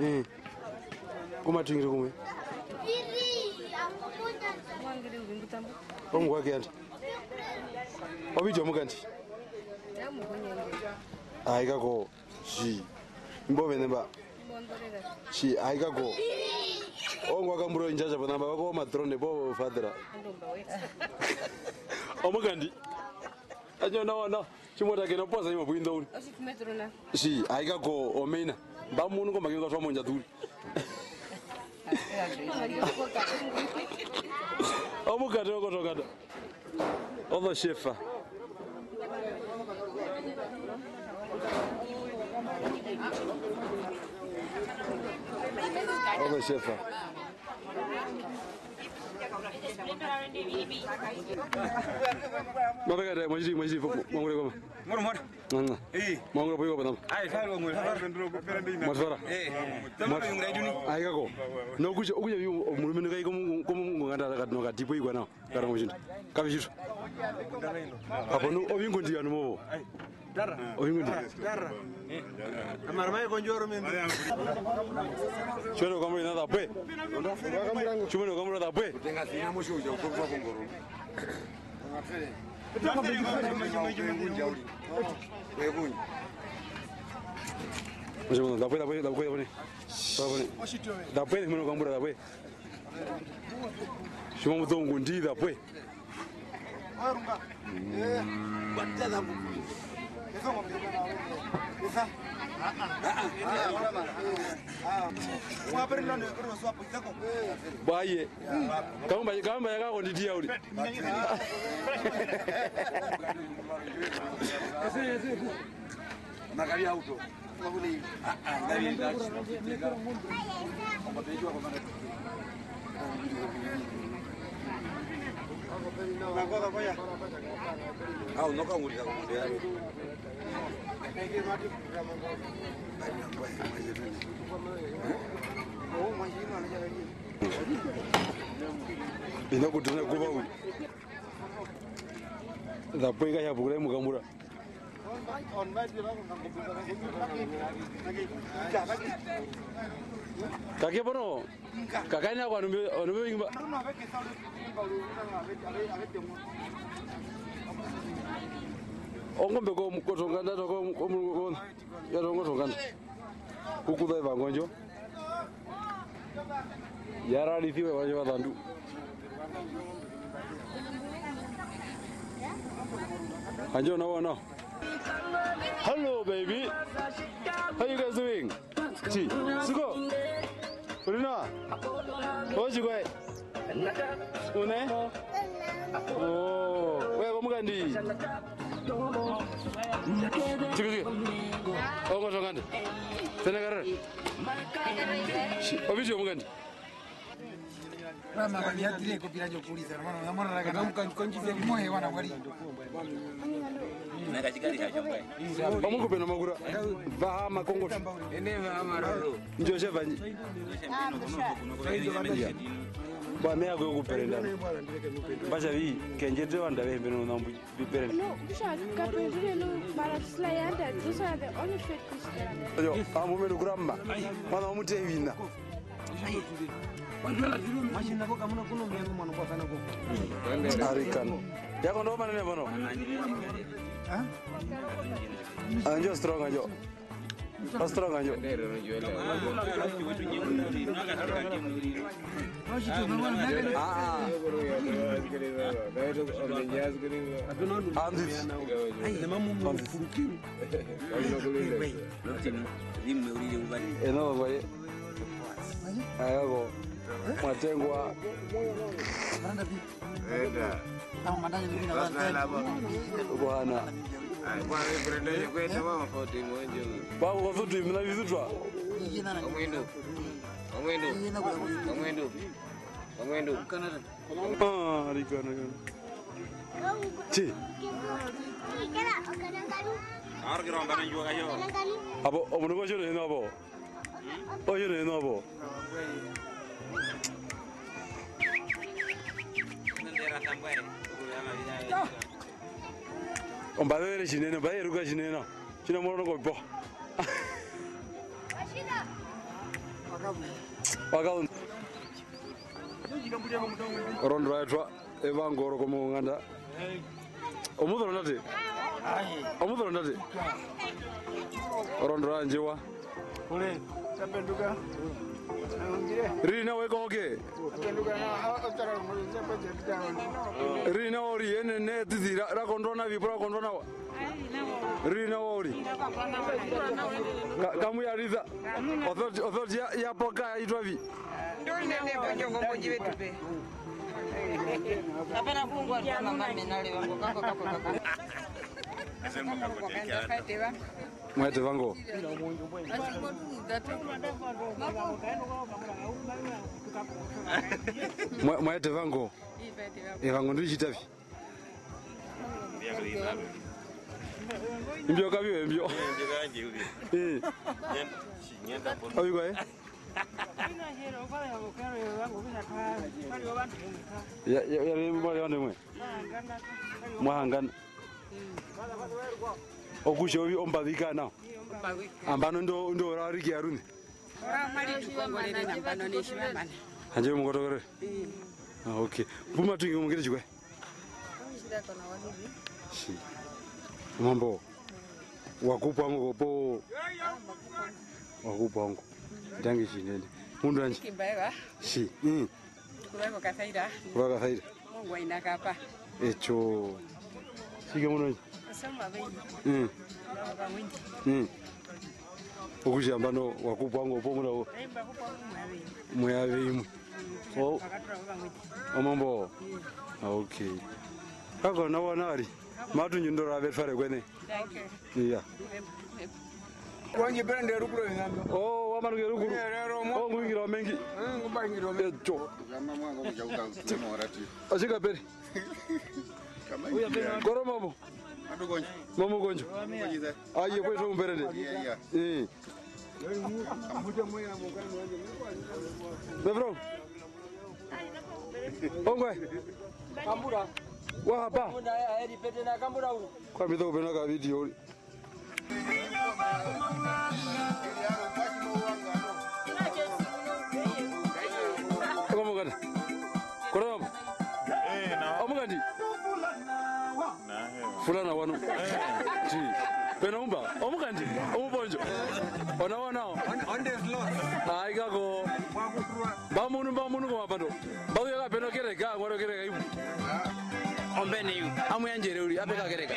Eh. Ku ma tungire kumwe. Omukwake yandi. Ovidio mukandi. Ai, kako. Tji. Imbo vene mba. Tji, ai, kako. Ongwa kambura ondjandja pona mba, vako omatrone, po fatera. Omukandi. Anjo, no, no. Tjimota kena posa imo pwindo uri. Oshi kumetro na. Tji, ai, kako, omeina. Mba munu ko makenga twa mondja turi. Omukate okotokata. Ozo shefa. Ozo shefa. Mapekate, mwachiri, mwachiri, mwangure koma. Moro, moro. Nana. Eh. Mwangura poiko panama. Ai, faro ngwe, faro. Mwatwara. Eh. Tama yunga iduni. Ai, kako. No kuja, kuja yu omulume no kai komu, komu nganda kati no kati poiko nao. Kara mujinda. Kavi jitu. Apo no ovingo ndi anu movo. Ai. Dara. Ovingo ndi. Dara. Amara mai konjo ro mendi. Chwero kamwe na da pwe. Chumeno kamwe da pwe. Tenga sina musho uja utoka kongoro. Ndapwere, ndapwere, ndapwere, ndapwere. Ndapwere, mwana kambura, ndapwere. Shima mutongo ndi, ndapwere. Bwaye. Kamba, kamba yakako nditiya uri. Makali auto. Ah, ah, ndari ndari. Au, noka ngurira kumundera. Ina kutuna kuba uri. Ndapwere ka yapukura imukambura. Kake pono. Kakaina kwa numbe, numbe imba. Ongombe ko, kotonganda, ko, ko, ko, ya tongo tonganda. Kukuza ivango ndjo. Yararisiwe wanje vatandu. Anjo, no, no. Hello, baby. How you guys doing? Chi, suko. Uri nawa? Ochi kwe. Une? Oh, we komukandi. Tjike, tjike. Ongo tonganda. Tene karara. Shi, ovidio mukandi. Rama kanyatire kopira lyokulisa, hermano, namwana raka. Mohe wana wali. Omukupe nomakura. Vaha makongoti. Ene vaha maroro. Njo shevanyi. Bwa meya kwe kuperenda. Basha vi, kenjete wanda vehembe no nambu viperenda. No, kusha kapendule no, mara sila yanda, those are the only food fish that are there. Yo, ambu menu kuramba. Mwana omutevina. Machine nako kamuna kuno mwana mwana kwa sana ko. Arikana. Yako ndo manene bono. Ha? Anjo strong anjo. Strong anjo. Ah, ah. Andit. Andit. Eno baye. Ayoko. Mwatengwa. Enda. Kuhana. Ai, kwa referendum kwenda mama forty mwenje. Ba ko futu mina bizutwa. Omwendo. Omwendo. Omwendo. Omwendo. Ah, arikana kana. Chi. Arikira mbana njuka yo. Abo, omundu ko chiro hino abo. Oyo ne nobo. Ndera tambwe. Ombaze ere tjinene, ombaze eruka tjinene nao. Tjina morono kopo. Wakaunda. Orondo raetwa evango oro komonganda. Omuzoro ndate. Omuzoro ndate. Orondo randjewa. Kule, tapenduka. Riri nawa ekohoke. Tapenduka na, a, otara ngolo, zepa zepitaro. Riri nawa ori enene titi ra, rakondwa navi, pura kondwa nawa. Riri nawa ori. Ka, kamuyarisa. Authority, authority ya, ya poka ya itwa vi. Ndori nene ponjongo mbo ndji ve tu pe. Kapena kuungwa mama mena le vango kako, kako, kako. Mwaete vango. Mwa, mwaete vango. Evango ndi ritjita vi. Imbyo kaviwe imbyo. Eh. Ovikwaye? Ya, ya, ya, mwa, ya, ndemwe. Mwahangana. Okutja ovi, ombazu i kara nao. Nambano ndo, ndo rariki ya rune. Ora mari tu kongorere nambano ne tjimamana. Handje mu kotokerere? Ah, okay. Pu matu ingi omungire tjikwaye? Tji. Omambo. Wa kupwa ngo po. Wa kupwa ngo. Ndangi tjinene. Mundu wandje. Kimbaeva. Tji. Mm. Kuva ko Kasaira. Kuva Kasaira. Mungu aina kapa. Echo. Tjike muno nje? Osoma venyi. Mm. Vamwindi. Mm. Okutja nambano wa kupwa ngo po muna wo. Aimba kupwa ngo mwa venyi. Mwa venyi. Oh. Pakatura vamwindi. Omambo. Mm. Ah, okay. Kako nawa nari. Matu ndji ndora vetware kwene. Danke. Iya. Wandje pera nde rukuru engambo. Oh, wa manuke rukuru. Iya, rero mo. Oh, nguingira omengi. Eh, ngumbaingira omengi. Echo. Ashika peri. Koro mamo. Mamo konjo. Aye, pues, un perende. Iya, iya. Eh. Befro. Ongwaye. Kambura. Wa hapa. Munda ya heri pete na kambura u. Kwa mito kupena ka video. Omukandi. Koromo. Eh, na. Omukandi. Na, eh. Fulana wano. Eh. Tji. Peno umba. Omukandi. Omupondjo. Ona wana. On, on the slot. Ai kako. Mbamunu, mbamunu komapando. Mbazu ya kapeno kereka, ngwaro kereka ibu. Ombene yu. Amu yandjere uri, ape kakereka.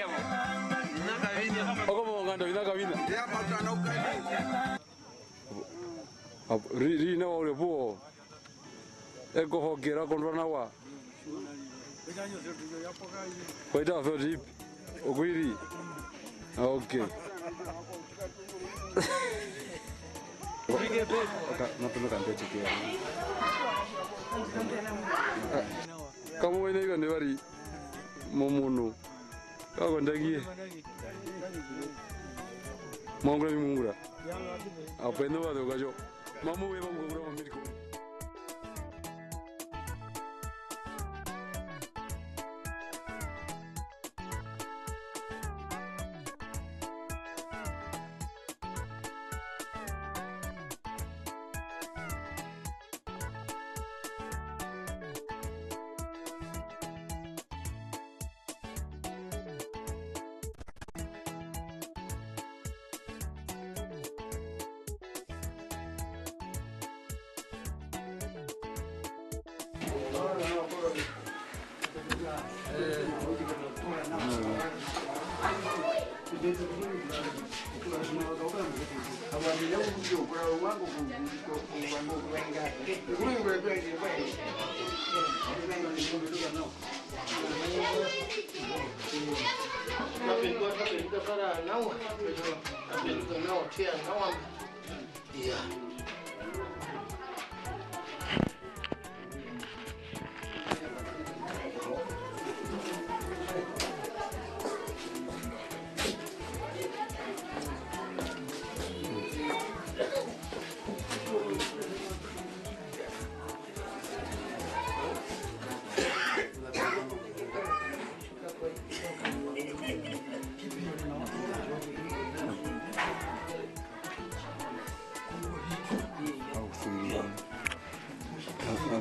Oko monganda, vina kavina. Ri, ri nawa uri opuwo. Ekohoke ra kondwa nawa. Kwaita authority ipi? Okwiri. Ah, okay. Oka, mapeno kambete ke. Kamu wene ika ne vari momunu. Kako ndangi ye. Mwaungura mimungura. Apo ene wa zoka jo. Mamu we bangura mo miriko. Kapindua, kapindua, kara nawa. Kapindua nawa, tia nawa. Iya.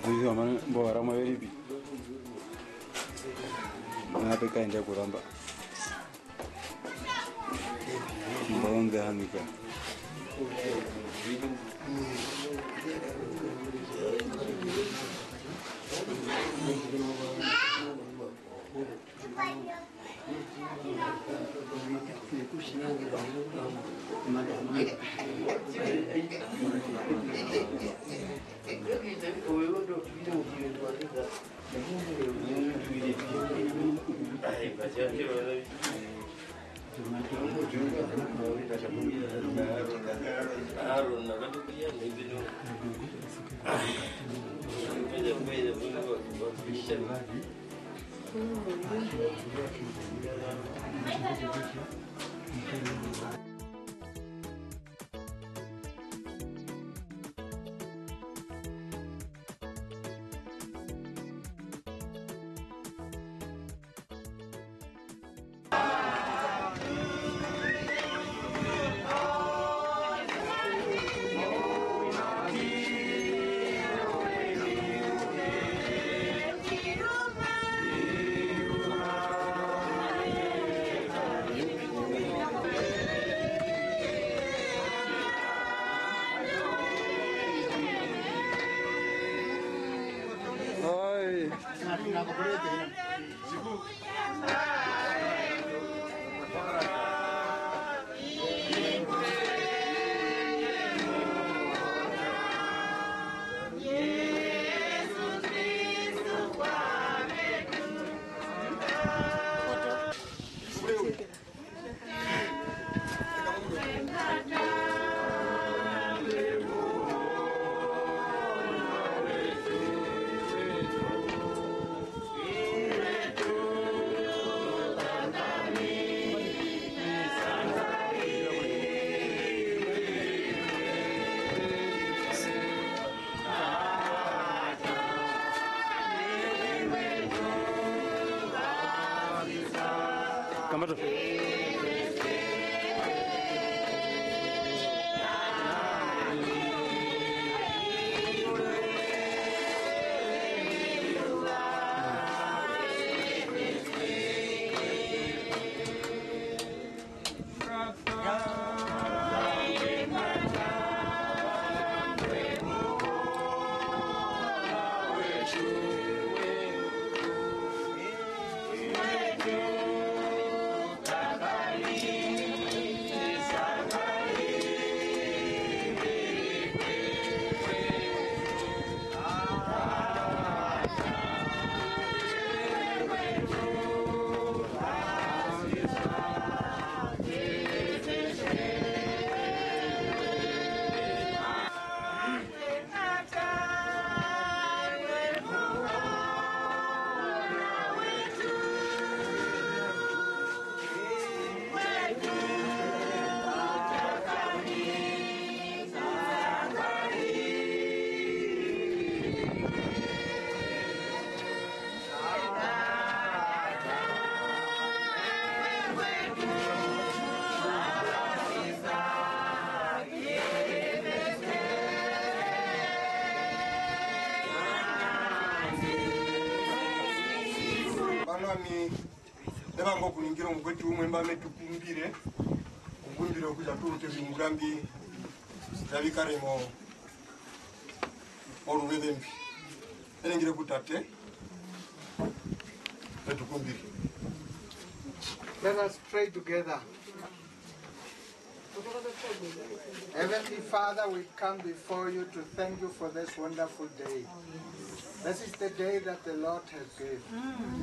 Mbo varamwe ve ri pi? Mape kaenda kuramba. Mbo nde hanika. Kamata. Nambano ami me vanga okuningira omukwetu umwe mba me tu kumbire, okukumbira okutja tu ute oviungura mbi, mbi kare mo, moruveze mbi. Me ningire ku Tate, me tu kumbire. Let us pray together. Heavenly Father, we come before you to thank you for this wonderful day. This is the day that the Lord has given,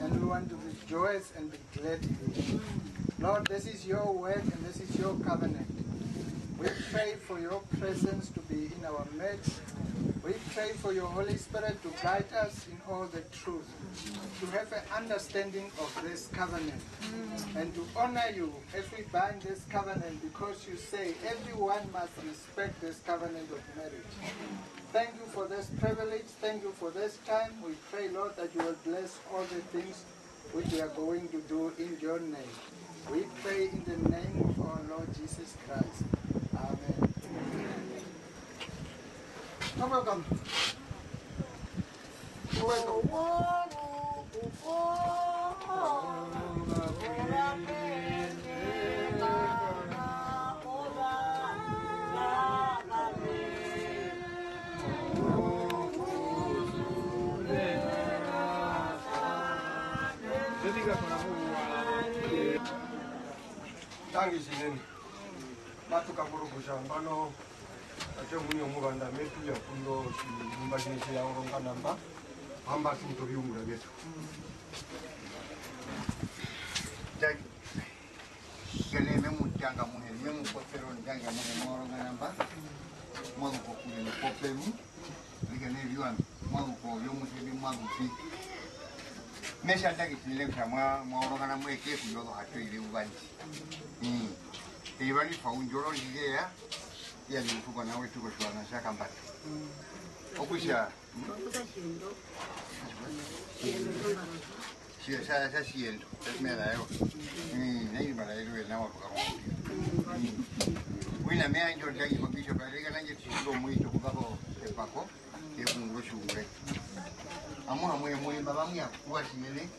and we want to rejoice and be glad in it. Lord, this is your word and this is your covenant. We pray for your presence to be in our midst. We pray for your Holy Spirit to guide us in all the truth, to have an understanding of this covenant, and to honor you as we bind this covenant, because you say everyone must respect this covenant of marriage. Thank you for this privilege. Thank you for this time. We pray, Lord, that you will bless all the things which we are going to do in your name. We pray in the name of our Lord Jesus Christ. Amen. You're welcome. Ndangi tjinene. Matu kakuru kutja nambano, tate omuini omuvanda metu ya kundo tjimbumba tjinene tje ya oronga namba, amba tu mutu oviungura vyetu. Ndangi. Kene me mu tanga muhe, me mu popero ndangi muhe, mwa oronga namba, mwa zu kokure nopopemu. Rika ne viwa, mwa zu ko vyo muhe vi mwa zu pi. Me tja ndangi tjinene kutja mwa, mwa orongana mwe ke ku yozo hato ile uvangi. Mm. Eyuva ndi twa undjoro ndi ze ya, ya ni mutuko na wetu kotjiwana tja Kambatu. Okutja, tjio tja, tja Tjiendo, tja Tjiendo, tja Tjimera yo. Mm, na imba na ero ena wa tuka mo. Mm. Wina me anjo ndangi ko bishop, arega nanje tjiro mwito kubako epako. Ye kunguro shungure. Amu amwe mwe mba bamwe ya kuwa tjinene.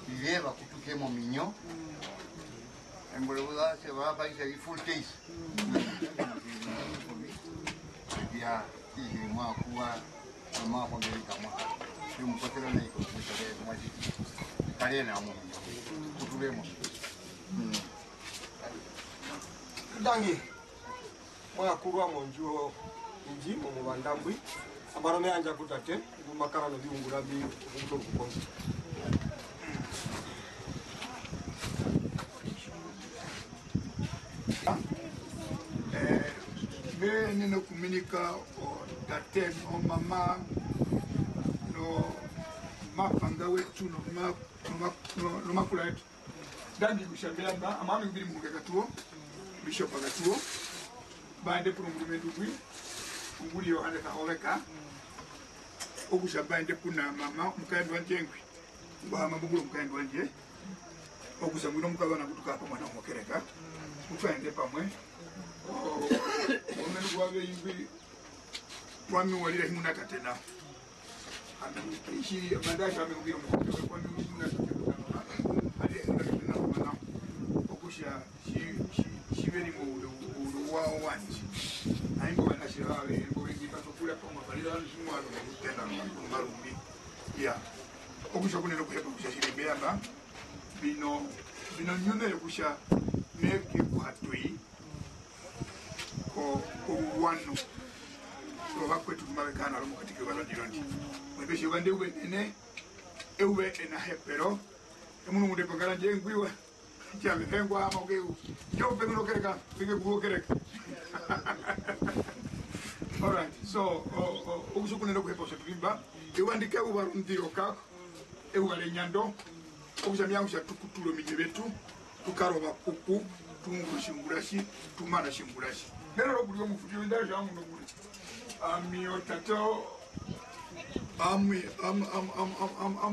Iveva kutuke mominyo. Embole buza se ba ba isa full case. Ya, ije mwa kuwa, mwa kwa mbele kamwa. Yo mukotela na iko, mutale mwa jiki. Kale na mu. Kutule mo. Mm. Ndangi. Mwa kurwa mondjuwo ndji momuvanda mbwi. Ambara me yandja ku tate, ngu ma kara noviungura mbi, okukuta okukonga. Eh, me yenene okuminika o tate, no mama, no mapanga wetu, no ma-, no ma-, no, no makula etu. Ndangi kutja mbe ya mba, ami ove Mbiri Muhuke Katuwo, Bishop Katuwo, mba ende puna omurumendu ngwi, ngu ri Johannes Kahoveka, okutja mba ende puna mama, omukaendu wandje ngwi, ngwa hama mokuru omukaendu wandje, okutja ngwina omukazona ngu tu kara pamwe na wo mokereka, ku twa ende pamwe, o-, omurumendu ngwa ve ingwi, Kwami wa rira hi muna tate nao. Ami, ishi, manda acho ami ubiro mukuru, kwami hi muna tate nao. Ate hi muna tate nao, mwana. Okutja, tji, tji, tji ve ri moule, oule wawo wandje. Aimbo vanatje vavo, mbo vengi, va tokura pamwe, va rira vandu tjimwe, alo, mokutenda, no, no, marumbi. Ya. Okutja kunene okuhepa kutja tjiri mbe ya mba, mbi no, mbi no nyune yokutja, me ke kuhatwei, ko, kouwano wovakwetu mbu mave kara navo mokati keyuva londirondi. Mwepe tjiva nde uve nene, euve enahepero, emunu ngunde pangara ndje ngwiwa, tjame pengwa ama ukeu, ndjo pengwa okereka, penge kuwa okereka. All right, so, o, o, okusukunena okuhepa osho tuvimba, euva ndika euva rondiro kako, euva renyando, okutja meyanga kutja tu kutule ominyo vyetu, tu kare ovapupu, tu ungure otjiungura tji, tu mane otjiungura tji. Mena rokuri omufuti wenda tja mundu nguri. Ami otate o-, ami, am,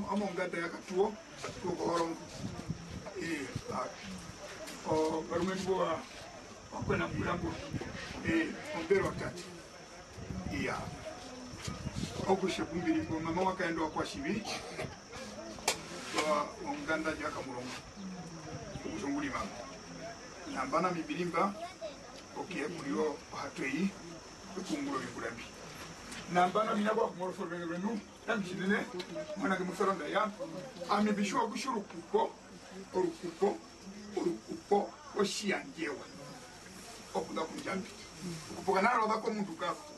am, onganda ya Katuwo, tu kohorongo. Eh, a, o, varumendu vo, vakwena mburambu. Eh, ombero tate. Iya. Okutja ku mbi ri mbo, mama wa kaenda wa kwa Tjivi, wa, onganda ndja Kamurongo. Okutja ngu ri mama. Nambano ami mbi ri mba, oke ku ri o, ohato eyi, yokuungura oviungura mbi. Nambano ami na kwa kumorosa oruveze rwenu, ndangi tjinene, mwana ke mu soronda ya. Ami mbi tjiwa kutja orukupo, orukupo, orukupo otjiyandjewa okuza ku Ndjambi. Orukupo kana rwa za komundu kako,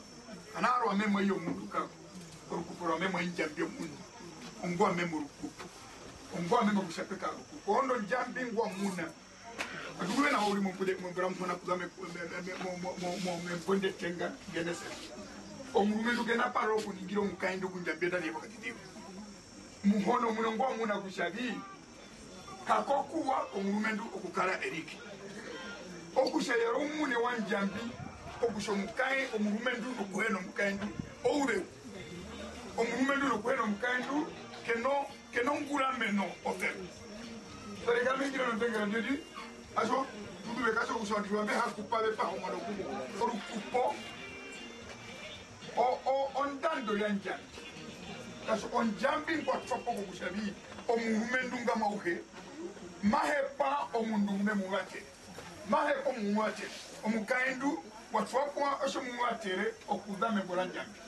kana rwa memo iyo omundu kako. Orukupo rwa memo i Ndjambi omuini. Ongwa memo orukupo. Ongwa memo kutja pe kare orukupo. Ondo Ndjambi ngwa muna. Atukuve nawa uri mombude, mombura Muhona kuza me, me, me, mo, mo, mo, mo, membo ndetenga, Genesis. Omurumendu ke na parora okuningira omukaendu ku Ndjambi e tari pokati kiwe. Muhona omuini ngwa muna kutja vi, kako kuwa omurumendu okukara erike. Okutja yari oumune wa Ndjambi, okutja omukae-, omurumendu nokuhena omukaendu, ouzeu. Omurumendu nokuhena omukaendu, ke no, ke no ngurameno ozeu. Tari ka mingire nondengera ndjo ndi, aso, tutu ve kasi okutja ovandu mbe ha kupa ve paha omwano kuko. Orukupo, o, o, ondando ya Ndjambi. Kasi Ondjambi ngwa twa po kokutja vi, omurumendu ngamwa auhe, ma hepa omundu ngu me mu vatere. Ma hepa omu mu vatere. Omukaendu wa twa po otjo mu mu vatere okuza membo ra Ndjambi.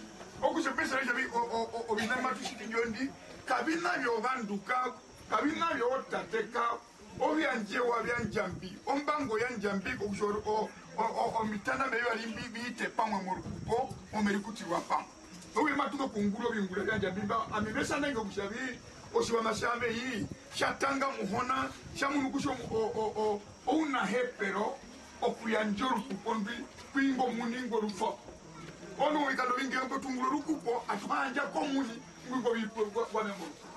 Okutja, pesa kutja vi, o-, o-, o-, oviṋa mbi matu tjiti ndjo ndi, kaviṋa vyovandu ka, kaviṋa vyootate ka, ovyandjewa vya Ndjambi, ombango ya Ndjambi, kokutja o-, o-, o-, o-, omitanda mbi vivari mbi, vi ite pamwe morukupo, momerikutirwa pamwe. Okutja matu zu okuungura oviungura vya Ndjambi mba, ami me tja nenge kutja vi, otjiwaṋa tja Vei, tja tanga Muhona, tja munu kutja omu-, o-, o-, o-, ounahepero okuyandja orukupo ndwi ku ingo omuini ngwe ru twa po. Orondu ovikando ovingi mbo tu ungura orukupo, atu ha yandja komuini ngwi ngwa, ngwa, ngwa mema orukupo.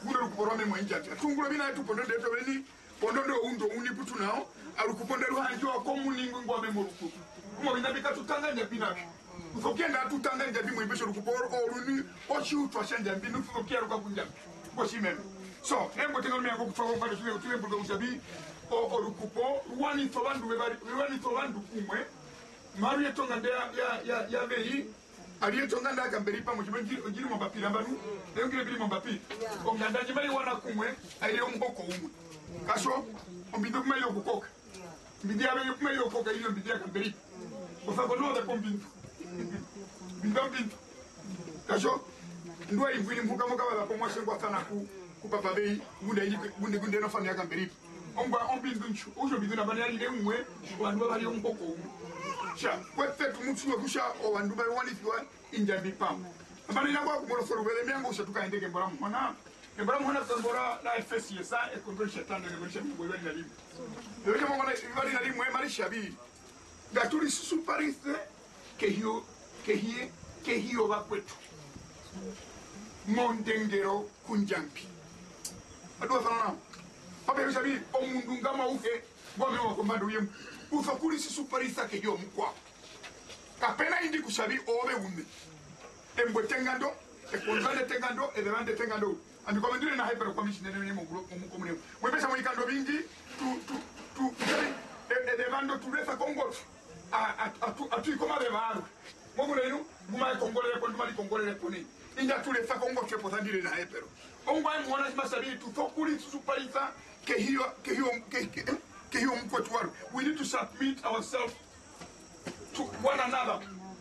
Ngunda orukupo rwa memwa i Ndjambi. Atu ungura oviṋa vyetu pondondo yetu oveni, pondondo youndu ouini pu tu na wo, arukupo nda ru ha yandjiwa komuini ngwi ngwa mema orukupo. Kumbe oviṋa mbi katu tanga Ndjambi na vyo. Uso kuyenda atu tanga Ndjambi mo imbesha orukupo oro, oruini otjiutwa tja Ndjambi, nu tu sokuyaruka ku Ndjambi. Ngo tjimeme. So, embo tenga lumea kokutwa kombanda, tjimeme, tjimeme, mbuka kutja vi, o-, orukupo, ru wanisa ovandu vevari, ru wanisa ovandu kumwe, maru yeta onganda ya, ya, ya, ya Vei, ari yeta onganda ya Kamberipa, motjimbe ndji-, ndji ri mombapira mbanu, eungire mbi ri mombapira. Onganda ndji mai wana kumwe, ai ri omuhoko umwe. Kasi, ombindu ku mai okukoka. Ombindu ya Vei ku mai okukoka i ri ombindu ya Kamberipa. Osa ko noza kombindu. Mbindu, mbindu. Kasi, ndwa imvwini mhuka moka wa za po mwashe ngwa sana ku, ku papa Vei, ngunda i ri, ngunda, ngunda e nofano ya Kamberipa. Ongwa ombindu ndjo, okutja ombindu nambano ya rire umwe, ovandu va vari omuhoko umwe. Tja, kweṱe tu mu tjiwe kutja ovandu va wanisiwa i Ndjambi pamwe. Nambano ina kwa kumorosa oruveze, me vanga kutja tu kaende kembo ra Muhona. Embo ra Muhona, kembo ra, ra Efesiesa, ekondo etjatano, ekondo etjamirongo vivari na rimwe. Ekondo etjamirongo vivari na rimwe, mari tja vi. Ngatu risusuparise kehi yo, kehi ye, kehi yovakwetu. Mondengero ku Ndjambi. Atu wasana nao. Pape kutja vi, omundu ngamwa auhe, ngwa mewa kombanda youye, u sokurisusuparisa kehi yomukwao. Kape na indi kutja vi oove uṋe. Embo etenga ndo, ekonza ndetenga ndo, ezeva ndetenga ndo. Ami kwami ndi ri na hepero kwami tjinene nene momuko munene. Mwe pesa movikando ovingi, tu, tu, tu, e-, ezeva ndo tu resa kongotwe. A, a, atu, atu i komazeva arwe. Mo munu inu, ngu mae kongorere po, ndu mari kongorere po nai. Inga tu resa kongotwe posa ndi ri na hepero. Ongwaye Muhona tji ma tja vi, tu sokurisusuparisa kehi yo, kehi yo, kehi, kehi, eh, kehi yomukwetu warwe. We need to submit ourselves to one another.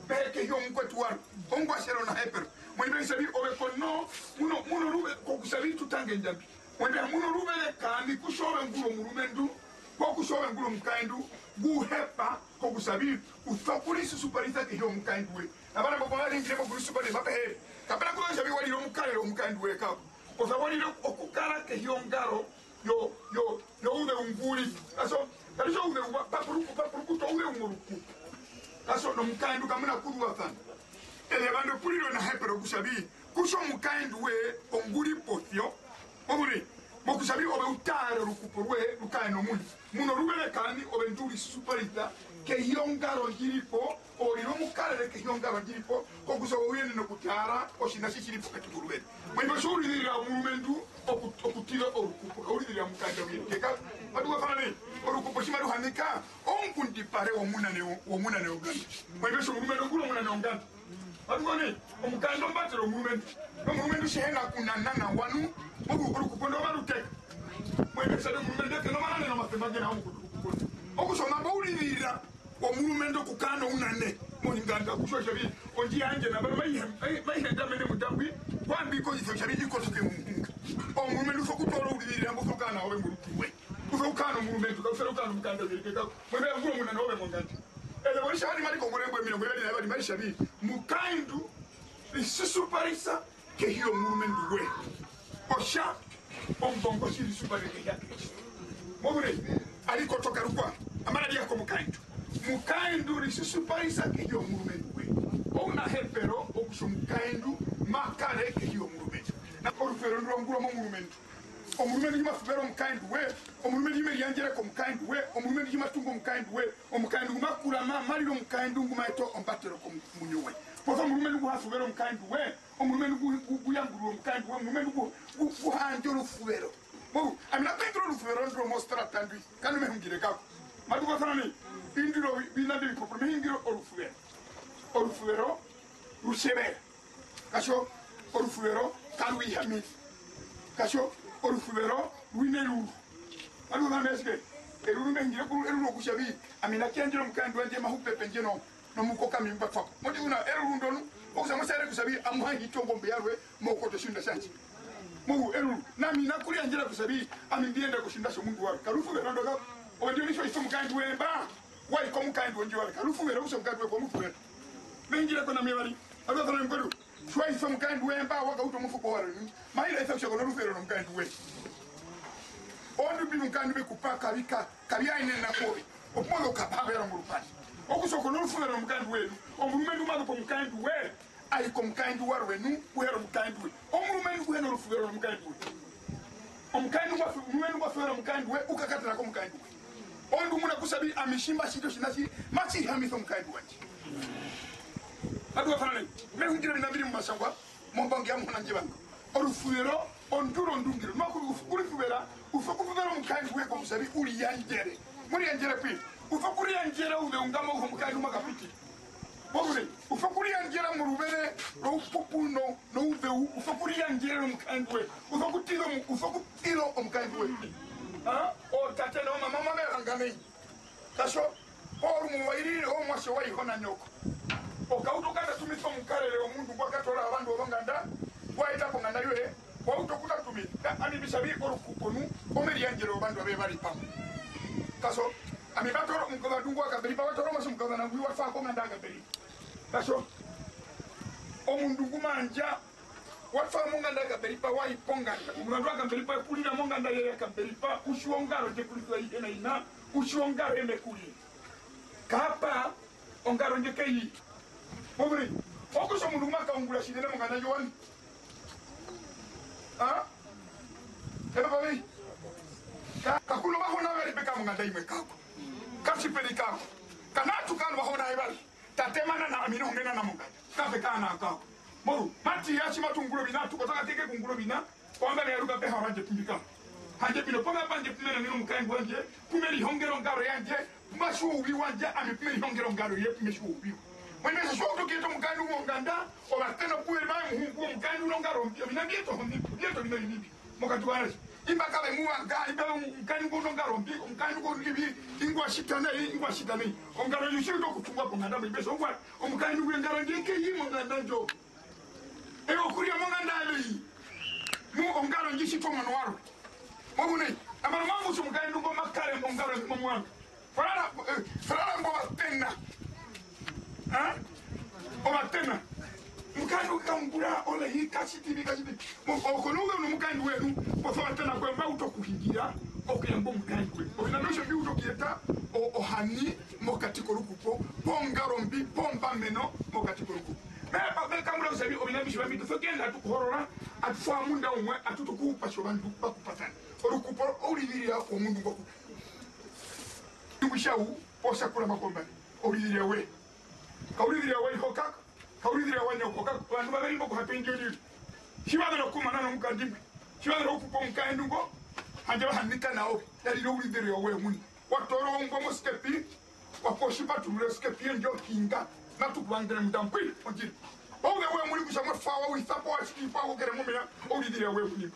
Pehe kehi yomukwetu warwe. Ongwaye tji ri na hepero. Mwe mbe tja vi ove ko no, muno, muno rube, kokutja vi tu tange Ndjambi. Mwe mbe muno rube kani kutja ove ngu ri omurumendu, kokutja ove ngu ri omukaendu, ngu hepa, kokutja vi u sokurisusuparisa kehi yomukaendu we. Nambano mbo va ringire mokurisusuparisa, mape he. Kape na kutja vi wa rire omukarere womukaendu we kako. Kutja wa rire okukara kehi yongaro yo, yo, yo uzeu ngu ri. Kaso, kari tjo uzeu, pa, pa puruku, pa purukuta uzeu morukupo. Kaso, nomukaendu kamu na kuzuvasana. Ezeva ndo pu rire na hepero kutja vi, kutja omukaendu we ongu ri posio. Mo munu, mokutja vi ove u tare orukupo rwe, ru kare nomuini. Muno ruveze kani ove ndu risusuparisa kehi yongaro ndji ri po, o rire omukarere kehi yongaro ndji ri po, kokutja ove u yenene okutara otjiṋa tji tji ri pokati koruveze. Mwe mbe tjo u rizirira omurumendu oku-, okutira orukupo, ka u rizirira omukaendu we. Keka, matu kwafana nai, orukupo tji maru hanika, ongundipare womunane wo-, womunane wonganda. Mwe mbe tjo omurumendu ngu ri omunane wonganda. Matu kwafana nai, omukaendu ombatero womurumendu. Nomurumendu tji he na kunana nawa nu, oru-, orukupo ndo maru teka. Mwe mbe tjo omurumendu ke na omanane nomasemba nge na omukutu orukupo ndo. Okutja omambo u rizirira. Omurumendu okukara nounane monganda, kutja otja vi, ondjira yandje nambano mai he-, mai-, mai hendamene munda mbwi, kwa mbi kondjisa kutja vi i kotoke momuhunga. Omurumendu u sokutoora ourizirira mbo u sokukara na ove morutu rwe. U sokukara nomurumendu, ka u sokukara nomukaendu ovirike ka, mwe mbe ya ngura omunane ove monganda. Ene bo isha wani mari kongore mbo emiro ngwe vali na vali mari tja vi, mukaendu, risusuparisa, kehi yomurumendu we. Otja, ombongo tji risuparise kehi ya Kristu. Mo munu, ari kotoka rukwao, amana ri ya komukaendu. Mukaendu risusuparisa kehi yomurumendu we. Ounahepero okutja omukaendu ma kare kehi yomurumendu. Na orusuvero ndu rwa ungurwa momurumendu. Omurumendu tji ma suvere omukaendu we, omurumendu tji me riyandjere komukaendu we, omurumendu tji ma tungu omukaendu we, omukaendu ngu ma kurama, ma rire omukaendu ngu ma eta ombatero komuinyo we. Posi ya omurumendu ngu ha suvere omukaendu we, omurumendu ngu, ngu, ngu yamburura omukaendu we, omurumendu ngu, ngu, ngu ha yandja orusuvero. Mo-, ami na ku indira orusuvero ndwo mostrata ndwi, kandi me hungire kako. Matu kwasana nai, indira ovi-, oviṋa mbi vi popura, me hungire orusuvero. Orusuvero ru tjevera. Katjo, orusuvero Karu ihamisi. Katjo, orusuvero ru ine eruru. Aruhe ame asike, eruru me hungire ku eruru okutja vi, ami na kuyandjera omukaendu wandje ma hupe pendje no, nomukoka ami mba twa ko. Mo tjiwa eruru ndo nu, okutja mo tjaere kutja vi, amu ha hiti ongombe yarwe moukoto wotjunda tjandje. Mo tjiwa eruru, nami na kuriyandjera kutja vi, ami mbi yende kotjunda tjomundu warwe. Karusuvero ndo ka, ove ndi u ritjwa iso omukaendu woye mba, wa i komukaendu wondjuwo warwe. Karusuvero kutja omukaendu woye ko musuvera. Me hungire ko na me vari, aruhe sana mukwetu. Tji wa isa omukaendu woye mba wa kauta omufuko warwe nu, mai raisa kutja ko norusuvero nomukaendu woye. Oondu mbi omukaendu me ku pa kavi ka, kavi yenena kove. Opu mo zu okukapa ha ve rongo rupandi. Okutja ko norusuvero nomukaendu woye nu, omurumendu ma zu pomukaendu woye, a i komukaendu warwe nu, u he ri omukaendu woye. Omurumendu ngu hi na orusuvero nomukaendu woye. Omukaendu ngwa su-, omurumendu ngwa suvera omukaendu woye, u kakatena komukaendu woye. Oondu u muna kutja vi, ami tji mba tjiti otjiṋa tji, matji hihamisa omukaendu wandje. Atuwafanane, me hungire oviṋa mbi ri momatjangwa, mombongi ya Muhona ndji vanga. Orusuvero, onduro ondungiro. Nu okuri-, ufu-, kurisuvera, u sokusuvera omukaendu woye kokutja vi, u riyandjere. Mo riyandjere pi? U sokuriyandjera ouzeu ngamwa auhe omukaendu ma kapiti. Mo mune, u sokuriyandjera moruveze roupupu no-, nouzeu, u sokuriyandjera omukaendu woye. U sokutira omu-, u sokutira omukaendu woye. Ah? O tate na o mama mave ranga nai. Katjo, poo rumwe wa irire omuatje wa iho na nyoko. Okauta okatatumisa omukarere womundu ngwa katoora ovandu ovonganda, ngwa eta ponganda yoye, wa uta okutatumina. Ka-, ami mbi tja vi orukupo nu, omeriyandjero wovandu avehe va ri pamwe. Katjo, ami mba toora omukazendu ngwa Kamberipa, wa toora omuatje omukazendu ngwi wa twa konganda ya Kamberipa. Katjo, omundu ngu ma yandja, wa twa monganda ya Kamberipa, wa i ponganda. Omukazendu wa Kamberipa, e kurira monganda ya Kamberipa, u tjiwa ongaro ndje kurisira ihe na ina, u tjiwa ongaro ye me kurire. Kapa, ongaro ndje ke i. Mo mune, okutja omundu ngu ma kaungura tjinene monganda ndjo wani. Ah? Eno pavi? Ka-, kaku na ovahona vevari peka monganda imwe kako. Katjiperi kako. Kana atu kanu vahona vevari. Tate mana na ami noho mena na monganda. Kape kana kako. Moru, mati ya tji ma tungura oviṋa, atu kotaka teke kungura oviṋa. Kwamba ne yaruka peha randje pumbika. Handje pino ponga pandje pumena nino mukaendu wandje, pume rihongera ongaro yandje, puma tjiwa ouvi wandje, ami pume rihongera ongaro ye, pume tjiwa ouvi we. Mwene Yesu, tji wa uta okuyeta omukaendu monganda, ovatena puwe vaye muhungu, omukaendu u na ongaro mbi, oviṋa mbi eta oho mbi, mbi eta oviṋa ovivi mbi. Mokati kovanatje. Imba kave mu vanga, imba omukaendu ngo u na ongaro mbi, omukaendu ngo u na ivi, ingwi wa tjita nai, ingwi wa tjita nai. Ongaro ndjo tji i uta okutungwa ponganda mwi, mbe songwa, omukaendu ngwi ongaro ndje ke i monganda ndjo. Eye okurira monganda yave i. Mu ongaro ndji tjitwa omuano warwe. Mo mune, nambano ma mu tja omukaendu ngo ma kare mongaro ndji momuano. Farara, eh, farara mbo ovatena. Ha? Ovatena. Omukaendu ka ungura, ole hi, ka tjiti vi, ka tjiti vi. Mo, o, ko nouva u nomukaendu weṋu, posi ya ovatena kwe mba uta okuhungira, okuyamba omukaendu we. Oviṋa mbyo mbi uta okuyeta, o, ohani mokati korukupo, pongaro mbi, pombameno mokati korukupo. Me pa, me kambura kutja vi, oviṋa mbi tjiva mbi tu sokuyenda atu kuhorora, atu twa munda umwe, atu tu kupa tjovandu va kupasana. Orukupo ourizirira womundu ngo kupa. Ingwi tjau, po tja kurama kombanda. Ourizirira we. Kaurizirira wa iho kako. Kaurizirira wa nyoko kako. Ovandu va veri mbo kuhape ndjo riri. Tji va zera okumana nomukandi mbwi. Tji va zera okupa omukaendu ngo. Handje va hanika nao. Ya rire ourizirira we muni. Wa toora ombwa moskepi. Wa po tjipatulure skepi yondjo hinga, matu ku vangere munda mbwi, ondjira. Ouve we muni kutja mwa fa wa wisa po wa tjiti po wa kokere momeya, ourizirira we muni.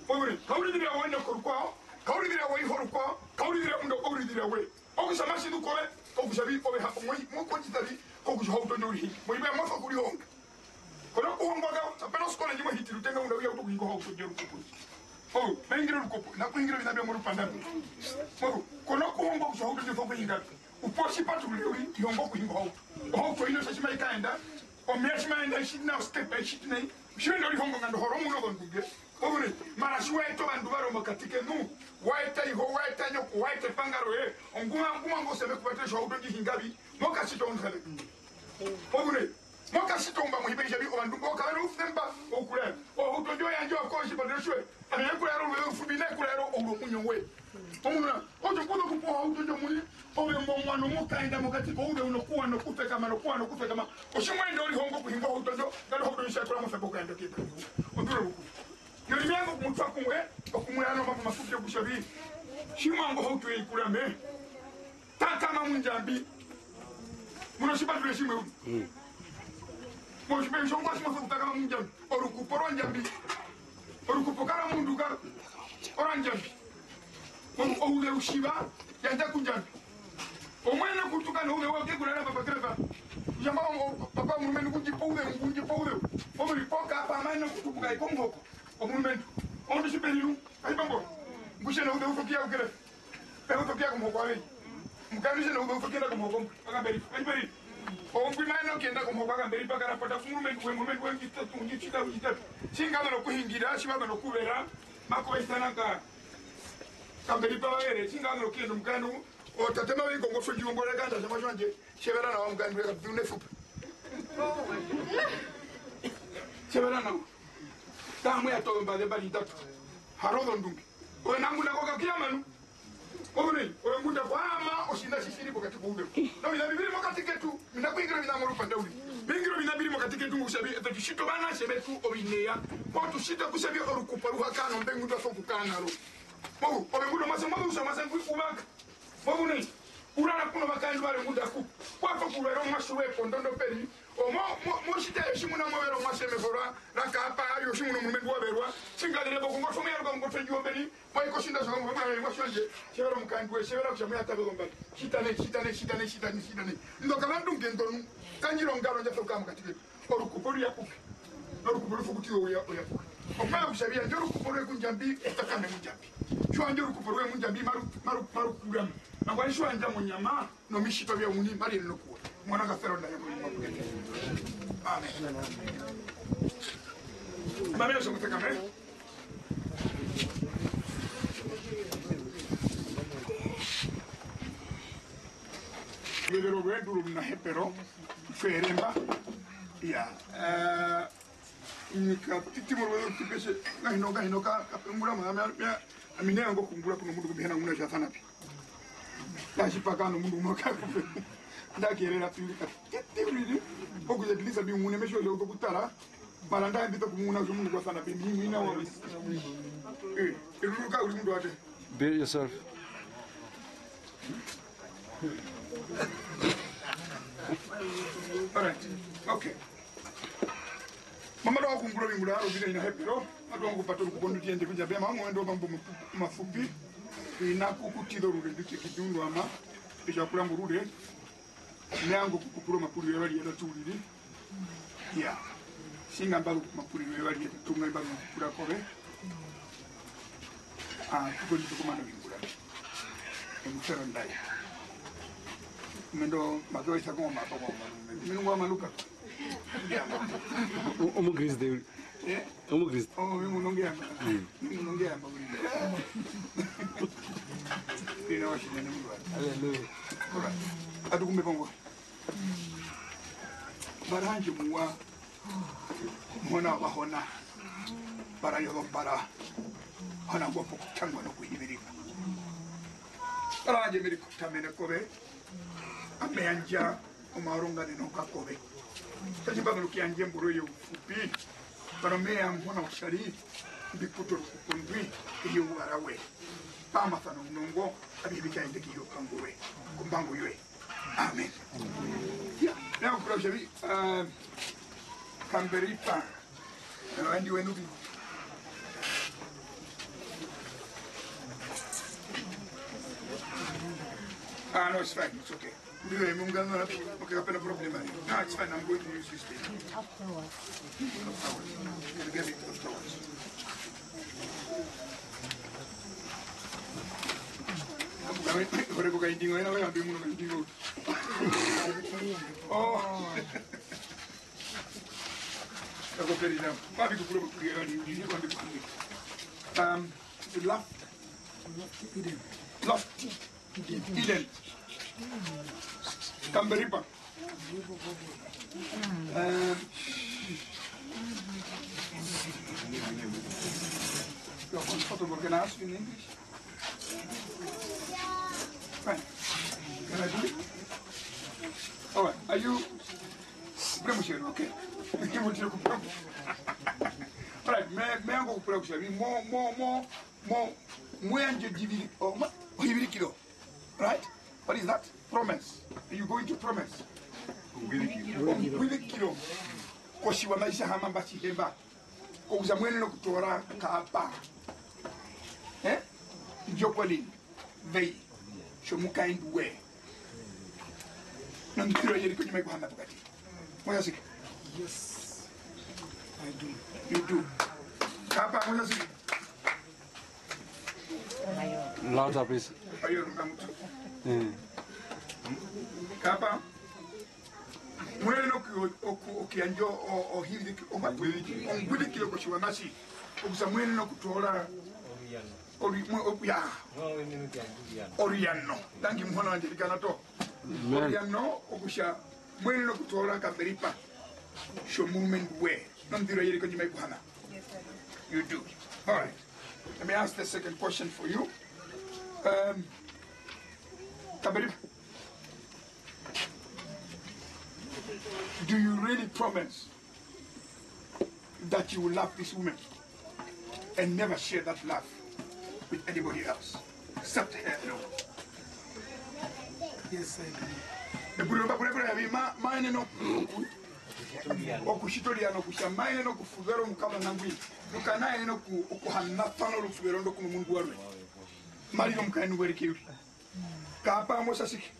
Oure, kaurizirira wa nyoko rukwao, kaurizirira wa iho rukwao, kaurizirira munda ourizirira we. Okutja matji zu kove, kokutja vi ove hapo moi, mo kondjisa vi, kokutja ohauto ndjo uri hingi. Moive ya mwa fa kurihonga. Ko na kuhongwa ka, kape na osikore ndji mwa hitire utenga ngunda u ya uta okuhinga ohauto ndjo rukupo. Oh, me hingire orukupo, na kuhingire oviṋa vyo morupanda. Oh, ko na kuhongwa kutja ohauto ndjo u sokuhinga. U po tjipatulure uri, ihonga okuhinga ohauto. Ohauto ino tja tji mai kaenda, omeva tji ma enda, i tjiti nao, skepa i tjiti nai. Tji u enda u rihongo nga ndu horo muno ozondunge. Oure, mara tji wa eta ovandu varwe mokati keṋu, wa eta iho, wa eta nyoko, wa eta epanga roye, onguma, onguma ngo seme kuvatera ohauto ndji hinga vi, mo katjita onḓane. Oure. Mo katjita oumba mo hipe kutja vi ovandu mbo kave na ousemba wokuraera. Ohauto ndjo yandje wa ko otjipatero tjoye. Ami me kuraera oruve orufupi, me kuraera oure omuinyo woye. Mo munu na, otjo ku za okupa ohauto ndjo muni, ove momuano mo kaenda mokati kouve u nokuwa nokusekama, nokuwa nokusekama. Otji mo ende o rihongo okuhinga ohauto ndjo, nani ohauto ndjo tji ya kura mo semba okukaenda okuyenda. Ondura rukuru. Yo ri me vanga okumutwa kumwe, okumuraera omambo masupi okutja vi, tji mo vanga ohauto yoye i kurame. Takama mu Ndjambi. Mu notjipatululo tjimwe uriri. Mm. Motjimbe tjongwa tji mo sokutakama mu Ndjambi, orukupo rwa Ndjambi. Orukupo kara mundu ka, ora Ndjambi. Ou-, ouzeu tjiva, yandja ku Ndjambi. Omuene kutuka nouzeu wake kurara papa Kreta. Kutja mba, o-, o-, papa omurumendu ku ndji pa ouzeu, ku ndji pa ouzeu. Omuripoka apa amaene okutupuka iko muhoko. Omurumendu. Omundu tji pe ri nu, ai pambo. Ngutje nouzeu usokuya ku Kreta. Pe usokuya komuhoko wa Vei. Mukaendu tje nouzeu usokuenda komuhoko mbwi, wa Kamberipa. Ai pe ri. Ombwi maene okuyenda komuhoko wa Kamberipa, karapata ku murumendu we, murumendu we, ndjitatu, ndjitatu, ndjitatu. Tjinga va nokuhindira, tji va nokuvera, makovaisana nga. Kamberipa va vere, tjinga va nokuyenda omukaendu. O tate mave i kongotwe ndjiwo mbore kanda tjama tjandje, tjevera nawa mukandi weka tu nefupa. Tjevera nawa. Tamwe ya toyo mbaze mbari ndatu. Harozo ndunge. Oyo nangunda koka kiyamanu. Omunei, oyo ngunda kwama oshinda shishiri pokati kouveu. Na ovina viviri mokati ketu, mina kuingira ovina morupanda uri. Vingira ovina viri mokati ketu ngushavi, eto tushito vana shevetu ovineya. Po tushito kushavi orukupo ruhakano mbengundo sokukana ro. Mo, oyo ngunda masa mwa usha masa ngui uvaka. Mwakunai, urara kuno vakaendu varwe ngunda ku. Kwa fa kurwera omuatje woye pondondo pe ri. Omo, mo, motjitayo tjimuna mo vera omuatje meho ra, ra kaapa, ari otjimuna omurumendu wa verwa. Tjinga rire po kongotwe, mo yaruka kongotwe ndjiwo mberi. Mwa i kotjinda tjovangu, mwa i mwa tjondje. Tjevera omukaendu we, tjevera kutja mwa i atave ombari. Tjita nai, tjita nai, tjita nai, tjita nai, tjita nai. Ndo kavandunge ndo nu. Kandjira ongaro ndja sokukaa mokati ketu. Orukupo ru yapuke. Norukupo ru fokutiwa uya, uyapuke. Omaya kutja vi yandja orukupo rwe ku Ndjambi, etakame mu Ndjambi. Tji wa yandja orukupo rwe mu Ndjambi, maru, maru, maru kurama. Nangwari tji wa yandja monyama, nomitjito vya uni, mari yenene okuwa. Mwana kasero ndaya mwa mwa kukete. Amen. Mame yosho kutekame. Ruvevero rwetu rumunahepero, tweremba. Iya. Eh, nyika titi moruvevero rutipeshe, ngahino, ngahino ka, kapengura mwa, mwa, mwa, ami neyanga okungura kuno mundu kumihena nguna tjasana pi. Tjipaka no mundu uno ka, ndakerera tiri ka, titi uriri, okutja tilisa bingune mesho lyo kutara, mara ndaye mbita kumuna kutja omundu kwasana pi, mimi nawa. Eh, eruruka uri mundu wate. Be yourself. All right. Okay. Mama ndo wakungura vingura aro vina ina hepero. Atu wangu pato kupondo tiende kunja bema mwendo mambo masupi. Ina kukutido rure ndike kidundu ama. Isha kula murure. Neango kukupuro mapuriro yevari yatatu uriri. Ya. Singa mbaru mapuriro yevari yatatu ngai mbaru mapura kove. Ah, kuko ndito kumana vingura. Emutero ndai. Mendo makewa isa kwa mapa kwa mama. Mendo ngwa maluka. O-, omukriste uri. Eh? Omukriste. Oh, mimi munonge yamba. Mm. Mimi munonge yamba uri. Ina washina ni mwa. Hallelujah. All right. Atukumbe pongo. Baranje muwa. Mona wahona. Bara yozo bara. Hona ngopo kutangwa no kuhibirika. Baranje miri kutamene kove. Ame yandja omaorongane nokakove. Tati mbano kuyandje mburo yo ufupi. Pano meya mona ushari. Mbikuto kukundwi. Iyo uwarawe. Pama fano mnongo. Abihe bikaende kiyo pangurwe. Kumbangu yoye. Amen. Ya, now, kula ushavi, um, Kamberipa. Uh, and you went looking. Ah, no, it's fine. It's okay. Ndio, munga na, okay, hapana problem. No, it's fine. I'm going to use this thing. Afterwards. Afterwards. You'll get it afterwards. Ore kukaindingo, ena wewe ambe muno kaindingo. Oh. Kako peri na. Papi kukuro kukuro ni ni kwa ndi. Um, the lofty. Lofty Eden. Lofty Eden. Kamberipa. Um, you're comfortable, can I ask you in English? Fine. Can I do it? All right. Are you Brembo shero, okay. All right. Me, me ango kupura kushavi. Mo, mo, mo, mo, mo yanje jiviri. Oh, ma, hivirikiro. Right? What is that? Promise. You going to promise? Hivirikiro. Hivirikiro. kotjiwaṋa tji tja haama mba tji hemba, kokutja mo yenene okutoora Kaapa. Eh? Indjo kwali vei, tjomukaendu we. Nondiro ye ri kondjima i ku hana pokati. Mo tja sike? Yes, I do. You do. Kaapa, mo tja sike? Louder, please. Ayo, runga mutu. Eh. Kaapa. Mo yenene oku-, oku-, okuyandja o-, o-, ohindi-, o-, ongwirikiro kotjiwaṋa tji, okutja mo yenene okutoora ori-, mo-, oku-, ya. Oruyano. Tangi muhona wandje rikana to. Amen. Oruyano okutja mo yenene okutoora Kamberipa tjomurumendu we. Nondiro ye ri kondjima i ku hana. You do. All right. Let me ask the second question for you. Um, Kamberipa. Do you really promise that you will love this woman and never share that love with anybody else except her alone? Yes, I do. Epuriro mba pura pura ya vi ma, ma yenene oku-, okutjita oruyano kutja ma yenene okufuvera omukaendu ngwi, nu ka na yenene oku-, okuhanasana orusuvero ndo ku nomundu warwe. Ma rire omukaendu ngwi erike uriri. Kaapa mo tja sike?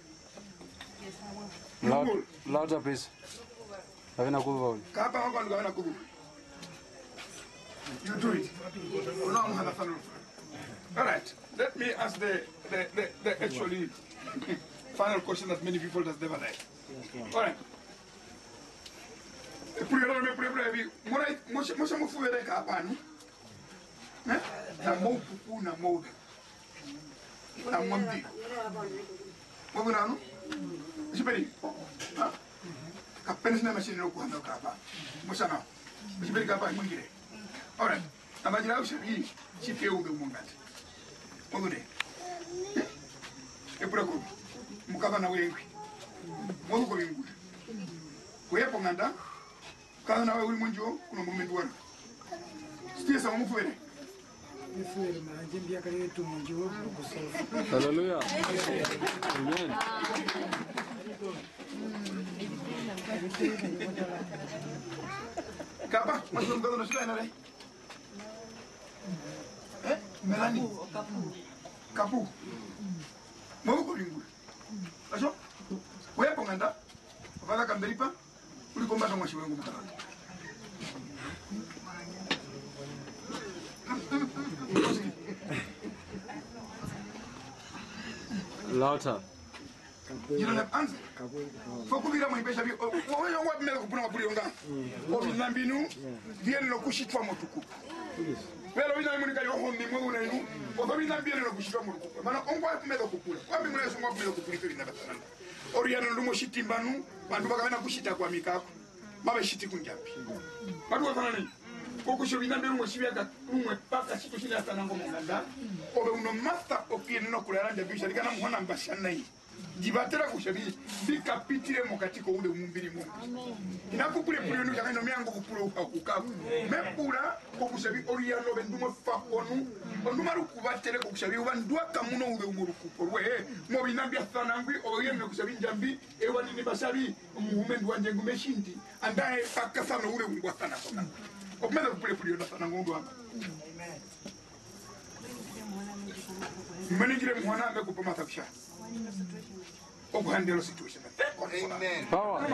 Loud-, louder, please. Kave na kuuva uriri. Kaapa ovandu kave na kuuva. You do it. Uno amuhana fano. All right. Let me ask the, the, the, the actually final question that many people does never like. All right. Epuriro, me puriro, puriro, vi, mora, mo tja, mo tja mo fuvere Kaapa nu? Eh? Na moupuku, na mouzeu. Na mondi. Mo munu nu? Tjiperi? Ha? Kape na tjiṋa tji yenena okuhana Kaapa. Mo tja nao. Tjiperi Kaapa, mo ningire. All right. Amajira ushabi, tjipe ume monganda. Mo munu? Eh? Epura ko. Mukava na wengwi. Mo zuko vingura. Kuye ponganda. Kana nawe u ri mondjuwo, ku nomurumendu warwe. Still sa mo mu fuvere. Mu fuvere, mara ndje mbi ya kale tu mondjuwo, okusova. Hallelujah. Amen. Kaapa, mwa tjiwa mukazona tjita ena re? Eh? Melanie? Kapu. Kapu. Mo zuko vingura. Aso? Kuye ponganda, ovaza Kamberipa, u ri kombanda omuatje woye ngu mu kara. Louder. You don't have answer. Fokuvira mwa ipesha vi, o, o, o, ngwa pi me za okupura mapuriro nga. Oviṋa mbi nu, vi yenena okutjitwa motukupo. Vero oviṋa vi munika yohoni mwe una inu, ozo oviṋa mbi yenena okutjitwa motukupo. Mana, ongwa pi me za okupura. Ngwa pi muna Yesu ngwa pi me za okupurisa oviṋa vya sana. Oruyano ndu mo tjiti mba nu, ovandu va kavena okutjita kwami kako. Mave tjiti ku Ndjambi. Matu kwasana nai. Kokutja oviṋa mbyo rumwe tji vya ka, rumwe pa katjitwa otjiṋa tja sana ngo monganda. Ove u nomasa okuyenena okurara Ndjambi kutja, arikana Muhona mba tja nai. Ndji vatera kutja vi, mbi kapitire mokati kouzeu mu mbi ri mo. Hi na kupura epuriro ndi kutja ngahino me vanga okupura ouhaku kako. Me pura kokutja vi oruyano ove ndu mo twa po nu, ondu maru ku vatere kokutja vi ovandu va kamuna ouzeu morukupo rwoye, moviṋa mbya sana ngwi, ove u yenene kutja vi Ndjambi, eyuva ndini mba tja vi, omurumendu wandje ngu me tjindi, andaye pa kasana ouzeu ngwa sana ko kako. Opu me za okupura epuriro nda sana ngo ndu amba. Mu ningire Muhona me ku pe omasa kutja okuhandle o situation. Thank God for that. Amen. Power.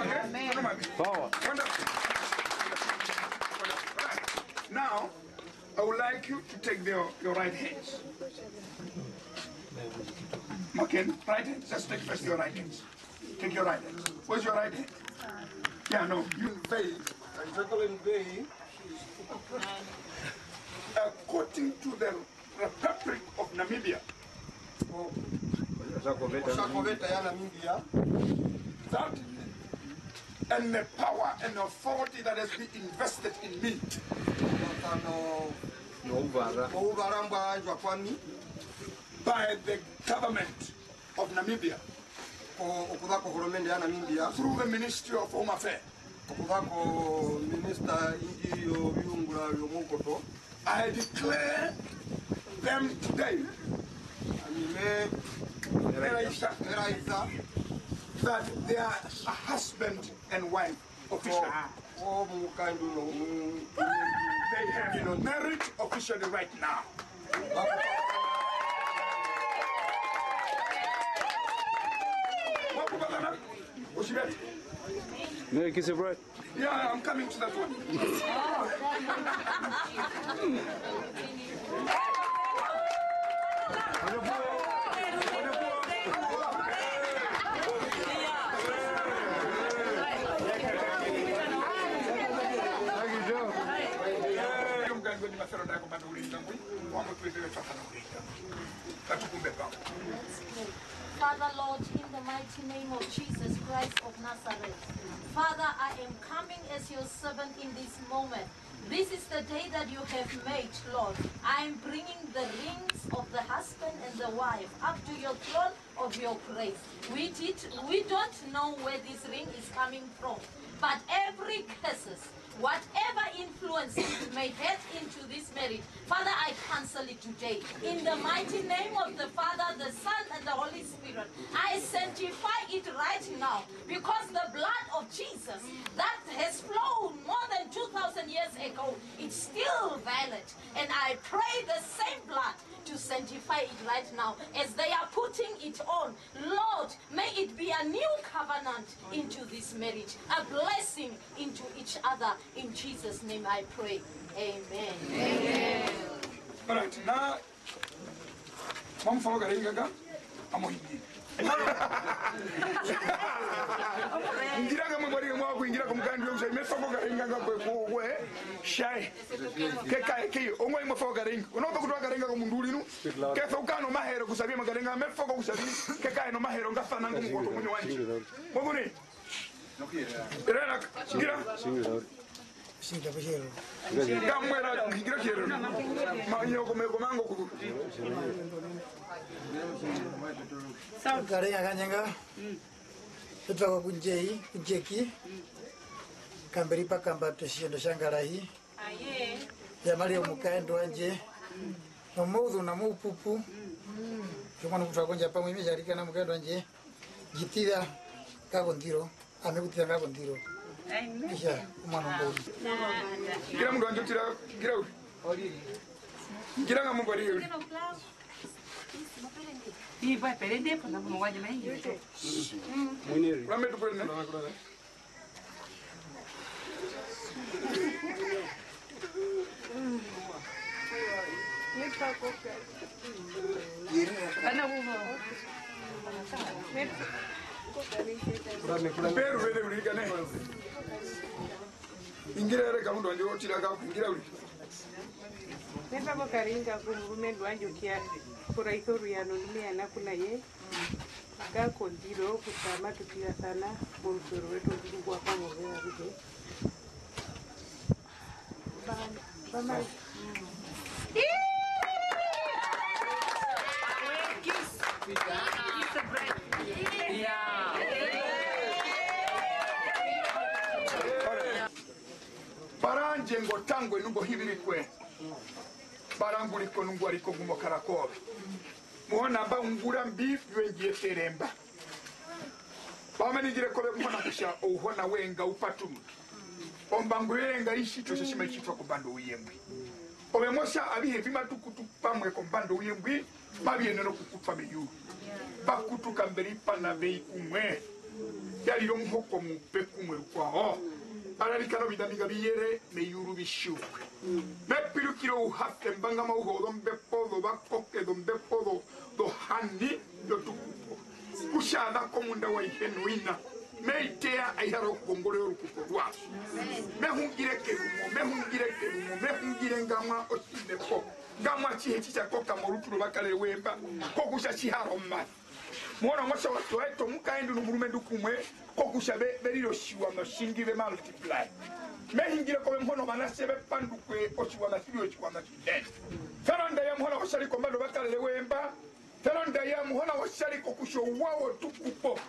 Power. Wonderful. Now, I would like you to take the, your right hands. Okay, right hand. Just take first your right hands. Take your right hand. Where's your right hand? Yeah, no. You fail. Jacqueline Bay. According to the Republic of Namibia. Otja koveta ya Namibia. That and the power and authority that has been invested in me. Ouvara. Ouvara mbwa yandjwa kwami. By the government of Namibia. Okuza kohoromende ya Namibia. Through the Ministry of Home Affairs. Okuza kominista ingi yoviungura vyomoukoto. I declare them today. Ami me raisa that they are a husband and wife. Official. Oh, oh, mukandu no, mm, they have, you know, marriage officially right now. Wakupakana? Ushirati? May I kiss your bride? Yeah, I'm coming to that one. Father, Lord, in the mighty name of Jesus Christ of Nazareth, Father, I am coming as your servant in this moment. This is the day that you have made, Lord. I am bringing the rings of the husband and the wife up to your throne of your grace. We did, we don't know where this ring is coming from, but every curses, whatever influence it may have into this marriage, Father, I cancel it today. In the mighty name of the Father, the Son, and the Holy Spirit, I sanctify it right now, because the blood of Jesus that has flown more than two thousand years ago, it's still valid. And I pray the same blood to sanctify it right now as they are putting it on. Lord, may it be a new covenant into this marriage, a blessing into each other. In Jesus' name I pray. Amen. Amen. All right, now, Mama Falo Karenga, amo hindi. Ngira nga mwe mwarire mwa kuingira ko mukandi wa usai, me fako Karenga nga kwe, kwe, kwe, shae. Kekae, ke, ongwaye mwa fako Karenga. Unope kutoa Karenga komundu urinu. Kefe ukano mahero kusabia makarenga, me fako kusabia. Kekae no mahero nga fana ngo mukoto munyo wanje. Mokuni? Erera, ngira. Singa pushero. Kamwera, ngira kero. Ma, nyoko me komango ku. Kare ya kanyanga. Tutwa kwa kunjei, kunjeki. Kamberi pa kamba tushendo shangarahi. Aye. Ya mali omukaendo wandje. Nomuudhu na muupupu. Chomwana kutwa konja pamwe, imejarika na mukaendo wandje. Jitira kako ndiro. Ame kutira kako ndiro. Amen. Isha, omwana ombo. Ngira mundu wandje utira, ngira uri. Ngira nga mungu ari uri. Ii, bwa perende, pona kuno wanje na ingi. Mwiniri. Kurame tu perende. Peru vene ulikane. Ingira ere kamundu wandje otira ka, ingira uri. Nenda ko Karinga ku murumendu wandje okia, kuraisa oruyano ndumeya na kuna ye. Nga kondiro kutja matu tirasana morusuvero rwetu ondungu wa pamwe vevaruke. Ba-, bamai. Parandje ngo tangwe nungo hivirikwe. Paranguriko nungwariko ngumo kara kove. Muhona mba ungura mbi vywe ndji etere mba. Pameningire kove Muhona kutja ouhona woye nga u patunuke. Ombango yoye nga i tjitwe otja tji mai tjitwa kombanda youye mbwi. Ove mo tja avihe mbi matu kutu pamwe kombanda youye mbwi, mavi yenene okukutwa meyuru. Va kutuka mbe ri pana ve i kumwe. Ya rire omuhoko omupe kumwe rukwao. Ararikana oviṋa mbi nga vi yere meyuru vi tjiukwe. Me pirukire ouhafe mba nga mauhe ozombepo zovakoke, zombepo zo-, zohani yotukupo. Kutja za komunda wa ihe noina. Me i teya ai hara okukongorera orukupo rwazo. Me hungire kerumo, me hungire kerumo, me hungire ngamwa otjinepo. Ngamwa atjihe tji tja koka morutu rovakarere wemba, kokutja tji hara omasa. Muhona mo tja wa eta omukaendu nomurumendu kumwe, kokutja ve, ve rire otjiwaṋa otjingi, ve multiply. Me hungire kove Muhona ovanatje ve pandukwe otjiwaṋa tji rire otjiwaṋa tjinene. Tjaro nda ya Muhona otjari kombanda ovakarere wemba, tjaro nda ya Muhona otjari kokutja ouwa wotukupo,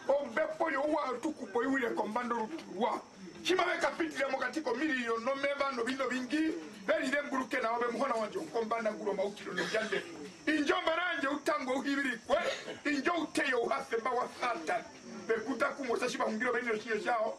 ombepo youwa wotukupo i wire kombanda orutu rwawo. Tji mave kapitire mokati komiriro nomeva noviṋa ovingi, ve rizemburuke na ove Muhona wandje okombanda ngura omaukiro nondjandero. Indjo ombara yandje u tangwe u hivirikwe, indjo u teye ouhafe mba wa Satana. Ve kuta kumwe otja tji va hungire oveni otjiṋa tjawo,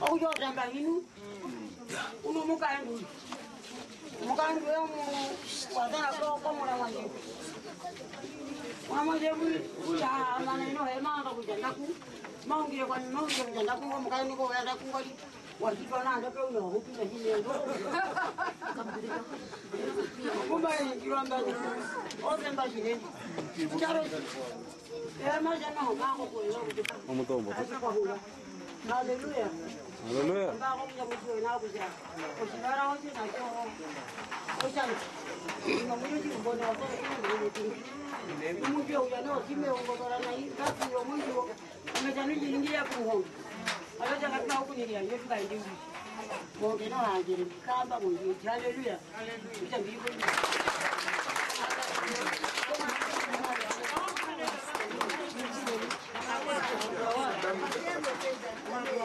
Okutja otamba hinu, uno mukaendu. Mukaendu we mu-, wa zara ko-, komura wandje. Mura wandje mwi, ya, mana ino, he, maanga kutja ndaku. Maungire kwa, maungire kutja ndaku, ngo mukaendu ko, ya ndaku ngwari. Wa tjitwa nanda pe una wa hupisa tjinene. Kumba ye, kirwamba ni. Ozemba tjinene. Charo. Omutombo. Haleluya. Haleluya. Haleluya.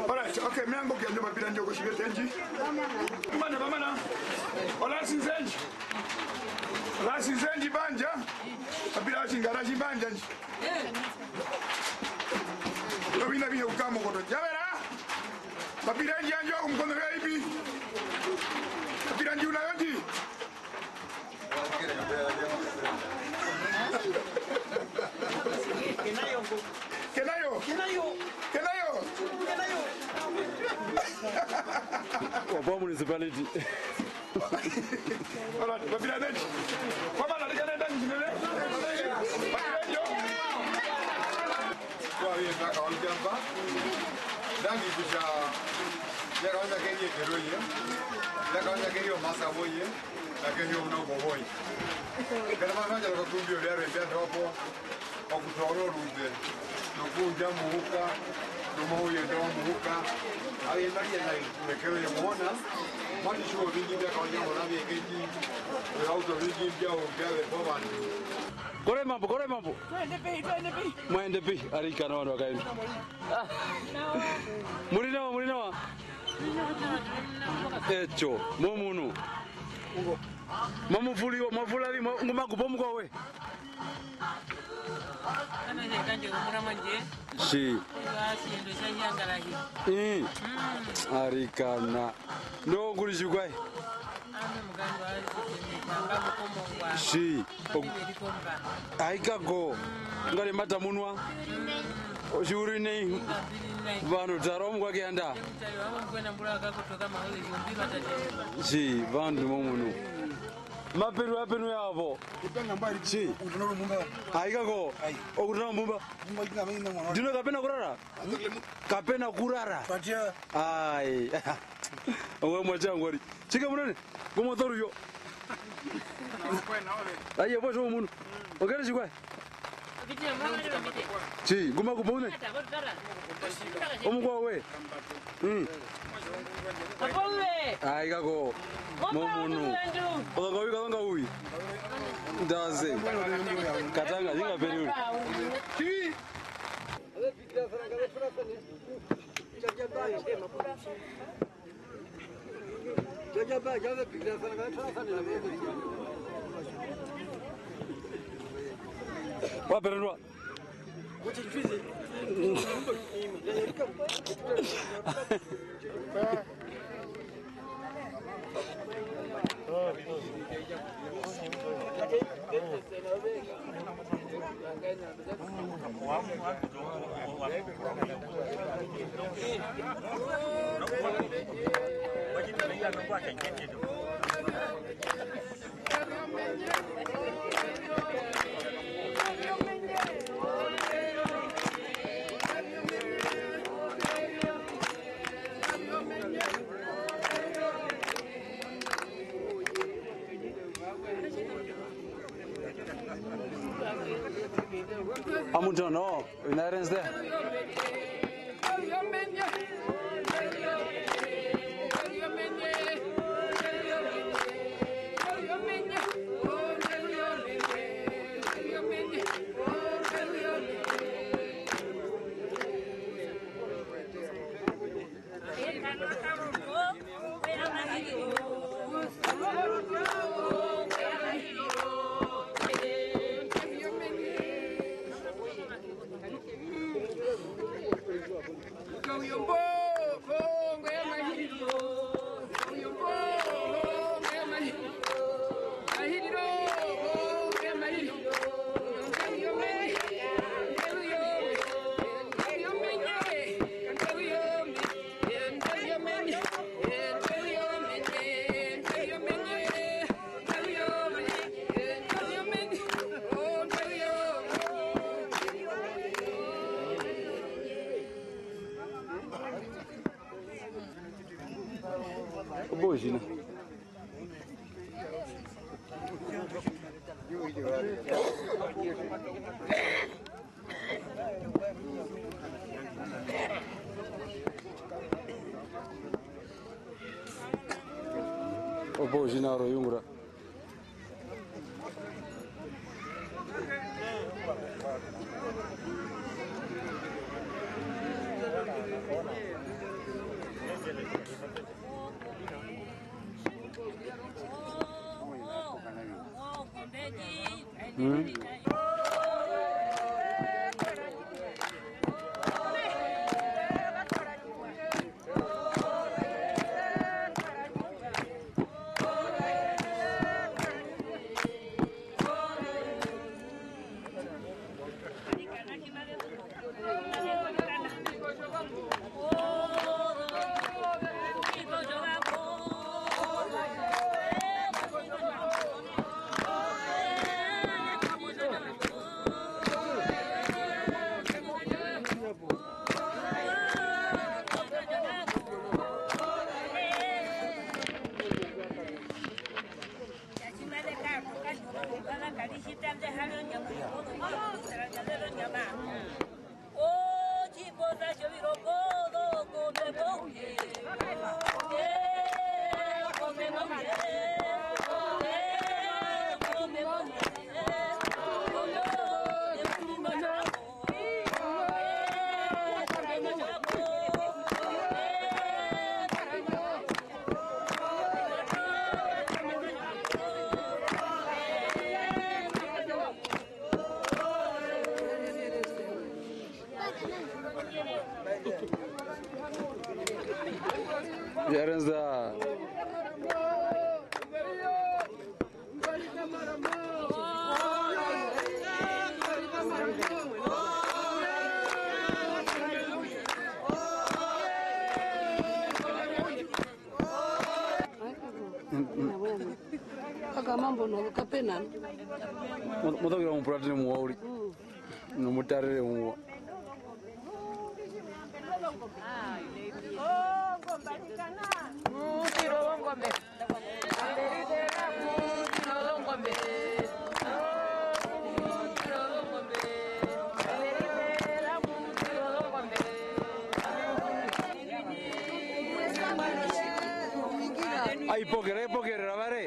Alright, okay, miango kia ndio mapira ndio kushire tenji. Mana, mana. Ola sinzenji. Ola sinzenji banja. Mapira shingara shibanja nji. Ovina vihe ukamo koto. Javera. Mapira nji anjo kumkono vya ipi. Mapira nji una yonji. Kenayo. Kenayo. Kenayo. Kenayo. Kenayo. Wa Pwa municipality. Alright, mapira neti. Kwa mana lika nenda njinene. Mapira njo. Kwa hiyo ndaka wamjamba. Ndani kuja. Yaka wanya keri ekero ye. Yaka wanya keri omasa boye. Akehe omunongo woye. Kana mavanja nokakumbiro vyarwe vyatopo, okutoora orumbe, nokuundja muhuka, nomouyenda wa muhuka. Aye mali yena mekero yemuona, mali shuo vingi vyakaonja mona vyekeji, vyauto vingi vyao vyave povandu. Kore mambo, kore mambo. Mwaende pi? Arikana vandu vakaenda. Muri nawa, muri nawa. Echo, momunu. Mamufuli, mafulali, ma-, ngumakupa omukwawe. Kana je kanje kumura manje. Shi. Kwa siendo cha hiangara hi. Mm. Mm. Arikana. Ndo kuri shukwae. Ame mukando azi kamba mukomongwa. Shi. Family rikomba. Aikako. Ngari mata munwa. Ochiuri nei. Vano tara omukwa keyanda. Tji, vandu momunu. Maperu, maperu yavo. Kutanga mbari. Chi. Utano rumumba. Aika ko. Ai. Okutana mbumba. Mbumba kina mimi mwana. Ndino kapena kurara? Kapena kurara. Patia. Ai. Owe mwacha ngwari. Chike munene. Komo toru yo. Aye, bosho munu. Okere chikwa. Chi, nguma kupa une? Omukwa we. Mm. Ai, kako. Mo munu. Okanga uwi, okanga uwi. Ndaze. Katanga, inga peri uri. Waperendwa. Amuntje no, ina erenze. Opo tjina. Opo tjina oro yungura. Yarenza. Kamambo no kapena. Mo-, motokira omupuratene muwa uri. Mm. Nomutarere muwa. Mutiro wongombe. Ai pokere, ai pokere, ravare.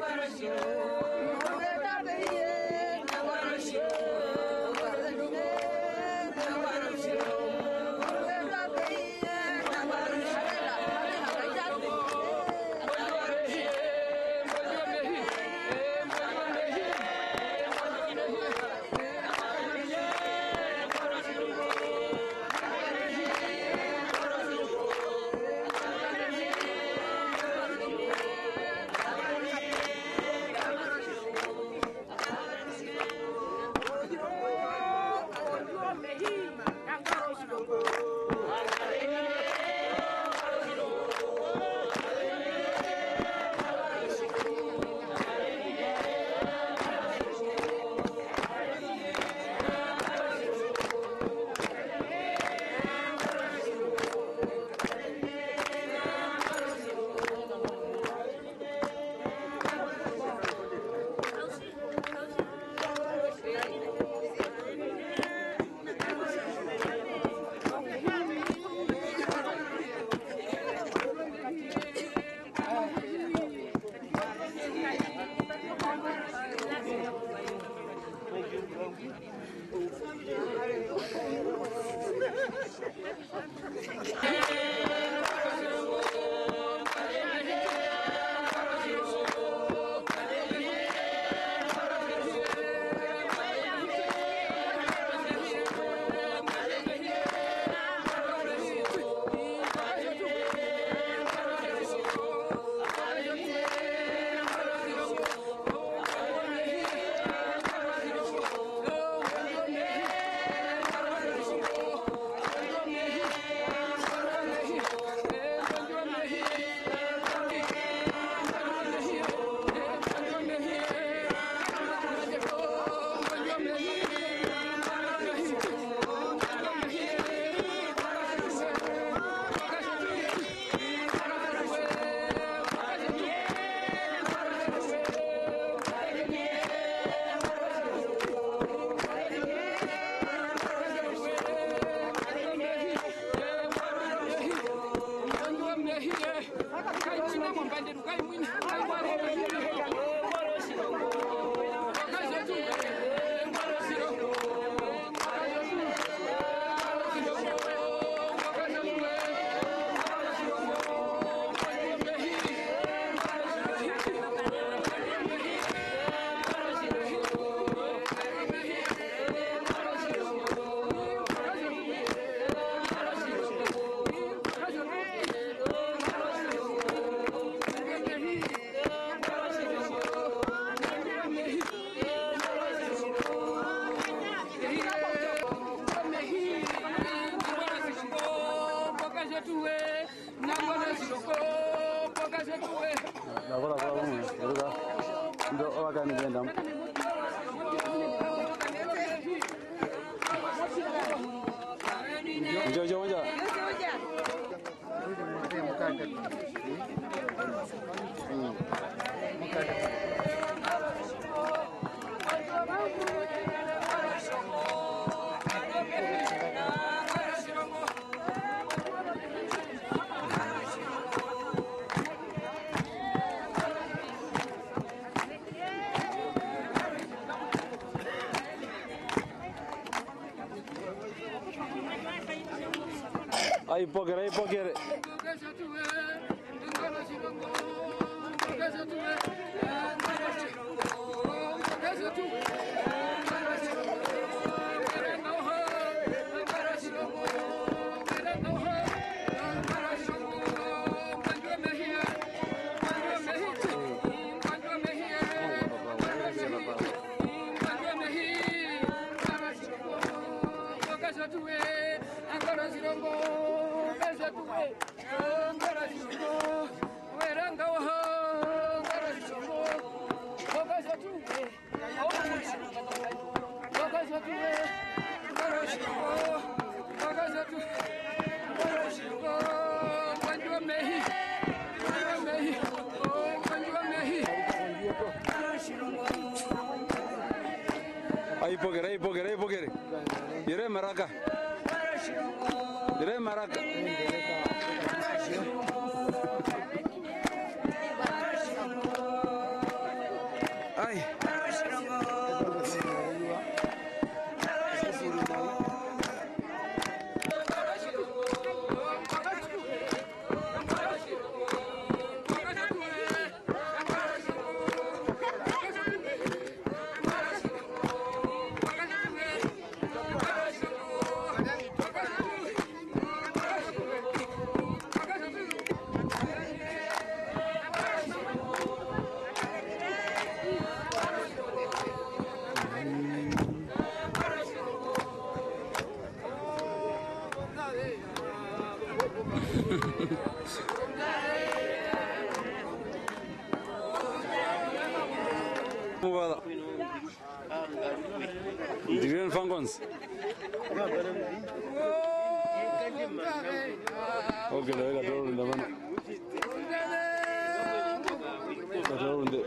Ndakora kwa umwe, eruka. Ndo ovakani venda. Njo, njo, njo. Ai pokere, ai pokere. Ai pokere, ai pokere, ai pokere. Yere maraka. Yere maraka. Ai. Mubala. Ndivire mfangons. Okay, ndavika toro ndamana. Toro nde.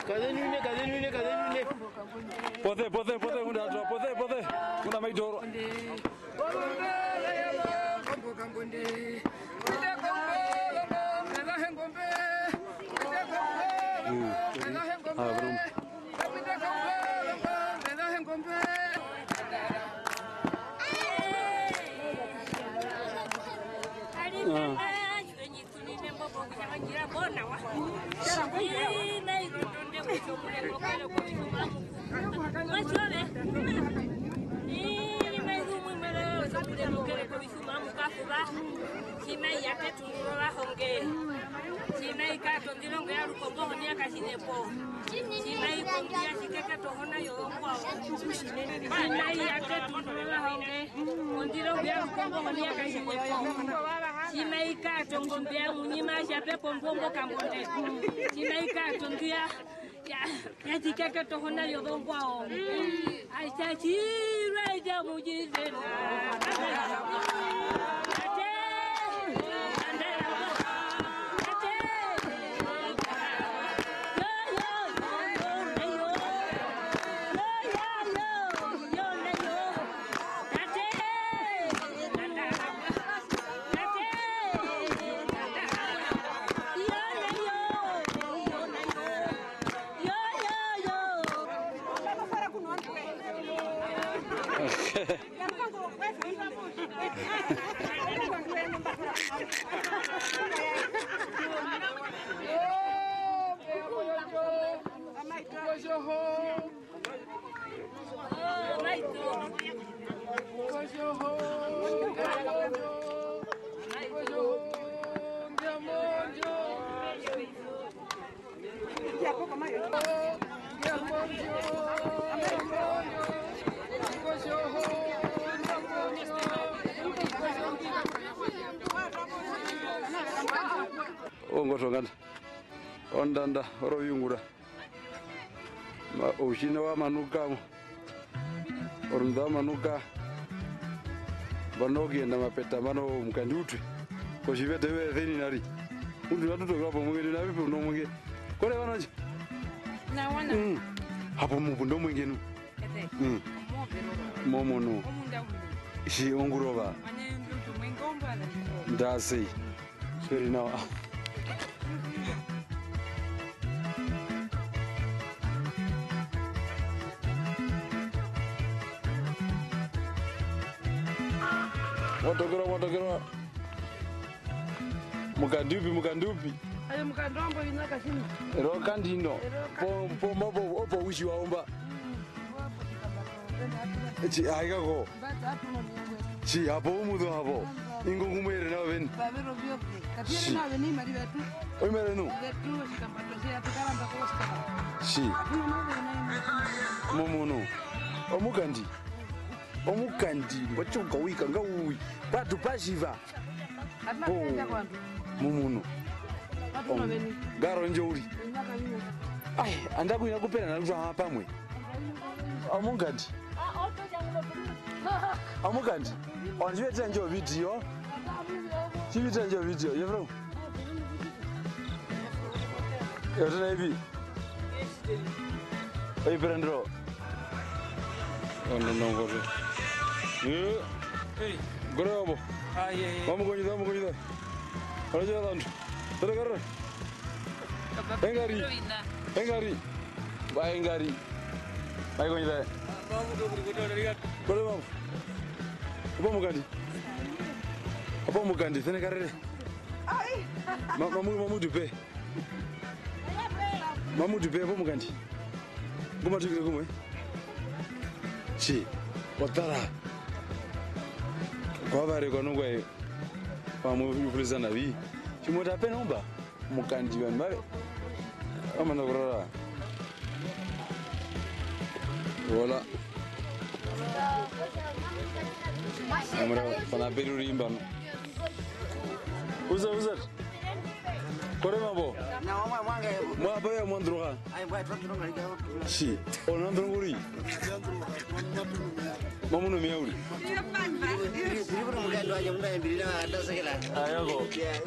Kazenune, kazenune, kazenune. Pothe, pothe, pothe, ngunda atwa, pothe, pothe. Ngunda maidoro. Mm. Ah, pero ah. Ii, nai kutonde kutja omulengo kere kovitjuma. Motjove. Ii, nai kumwe mele kutja omulengo kere kovitjuma mukafuva. Tji mai ya ketu ndura ovahonge. Tji mai kata ondiro nge ya rukombo honia katjinepo. Tji mai kondia tjikeke tohona yozokwao. Tji mai ya ketu ndura ovahonge. Ondiro nge ya rukombo honia katjinepo. Tji mai kata ongombe ya munyima tja pepo mbo mbo kambonde. Tji mai kata ondia ya, ya tjikeke tohona yozongwao. Ai, tja tjirwa, ai, tja mujizena. Tate. Tate. Yo, yo, yo, yo, yo. Yo, yo, yo, yo, yo. Tate. Ongotonganda, ondanda, oroviungura. Ma-, outjina wa manuka mo. Orunda wa manuka. Mba nokuyenda mapeta, mba no mukandi utwe. Kotjivete ve zenina ri. Utwe matu tokera pomwenge, ndino avipe uno mwenge. Kore vano ndje? Nawa, nawa. Mm. Hapo mupunda omwenge nu. Ete. Mm. Omo verova. Momo nu. Omunda undi. Tji ongurova. Mane ndutu mwenge ombara. Ndase. Tjiri nawa. Wa tokerwa, wa tokerwa. Mukandi upi, mukandi upi? Ayo, mukandi wambo ina kasino. Ero kandi ino. Ero kandi. Po, po, po, po, opo wisi wa omba. Mm, wa po kikamba ko, vena atu. Tji, aika ko. Mba ta atu no miyangwe. Tji, hapo umuzo hapo. Ingo ngu mu yere nao oveni. Vavero vyoke. Katu yere nao oveni ovimariva vyetu. Ovimariva vyeṋu? Vyetu, otjikambato tjeya tu karamba koositola. Tji. Katu na nao oveni. Mumunu. Omukandi. Omukandi. Ngwa tjoka wika nga uwi. Patu pa tjiva. Katu na kuyandja kovandu. Mumunu. Katu na oveni. Ngaro ndjo uri. Ai, andaku ina kupera na lutwa pamwe. Omukandi. Omukandi. Ondjivetera ndjo video. Tjivetera ndjo video. Yo bro. Yo tena ipi. Oiperendero. Ono nongoto. Yo. Hey. Gore obo. Ah, yeah, yeah. Vamos konyita, vamos konyita. Ora jera tanto. Tere karre. Engari. Engari. Ba engari. Ai konyita. Kore mamu. Apa mukandi. Apa mukandi. Tene karere. Ma-, mamu, mamu dupe. Mamu dupe apa mukandi. Kuma tukire kumwe. Tji. Otara. Kwa bare kwa nungwe. Vamwe vifulisa navi. Tjimota pena umba. Mukandi vanhu mave. Vamana kurara. Vola. Amura, pana peri uri imba no. Uza, uza. Kore mambo. Na wamwa mwanga yebo. Mwa pa ya mwandruka. Ai, bwa, twa turonga lika. Si. Ona ndronguri. Mamuno miauri. Ndiri, ndiri kuti mukandi wanje munda embirira ndasekera. Ayoko. Yeah.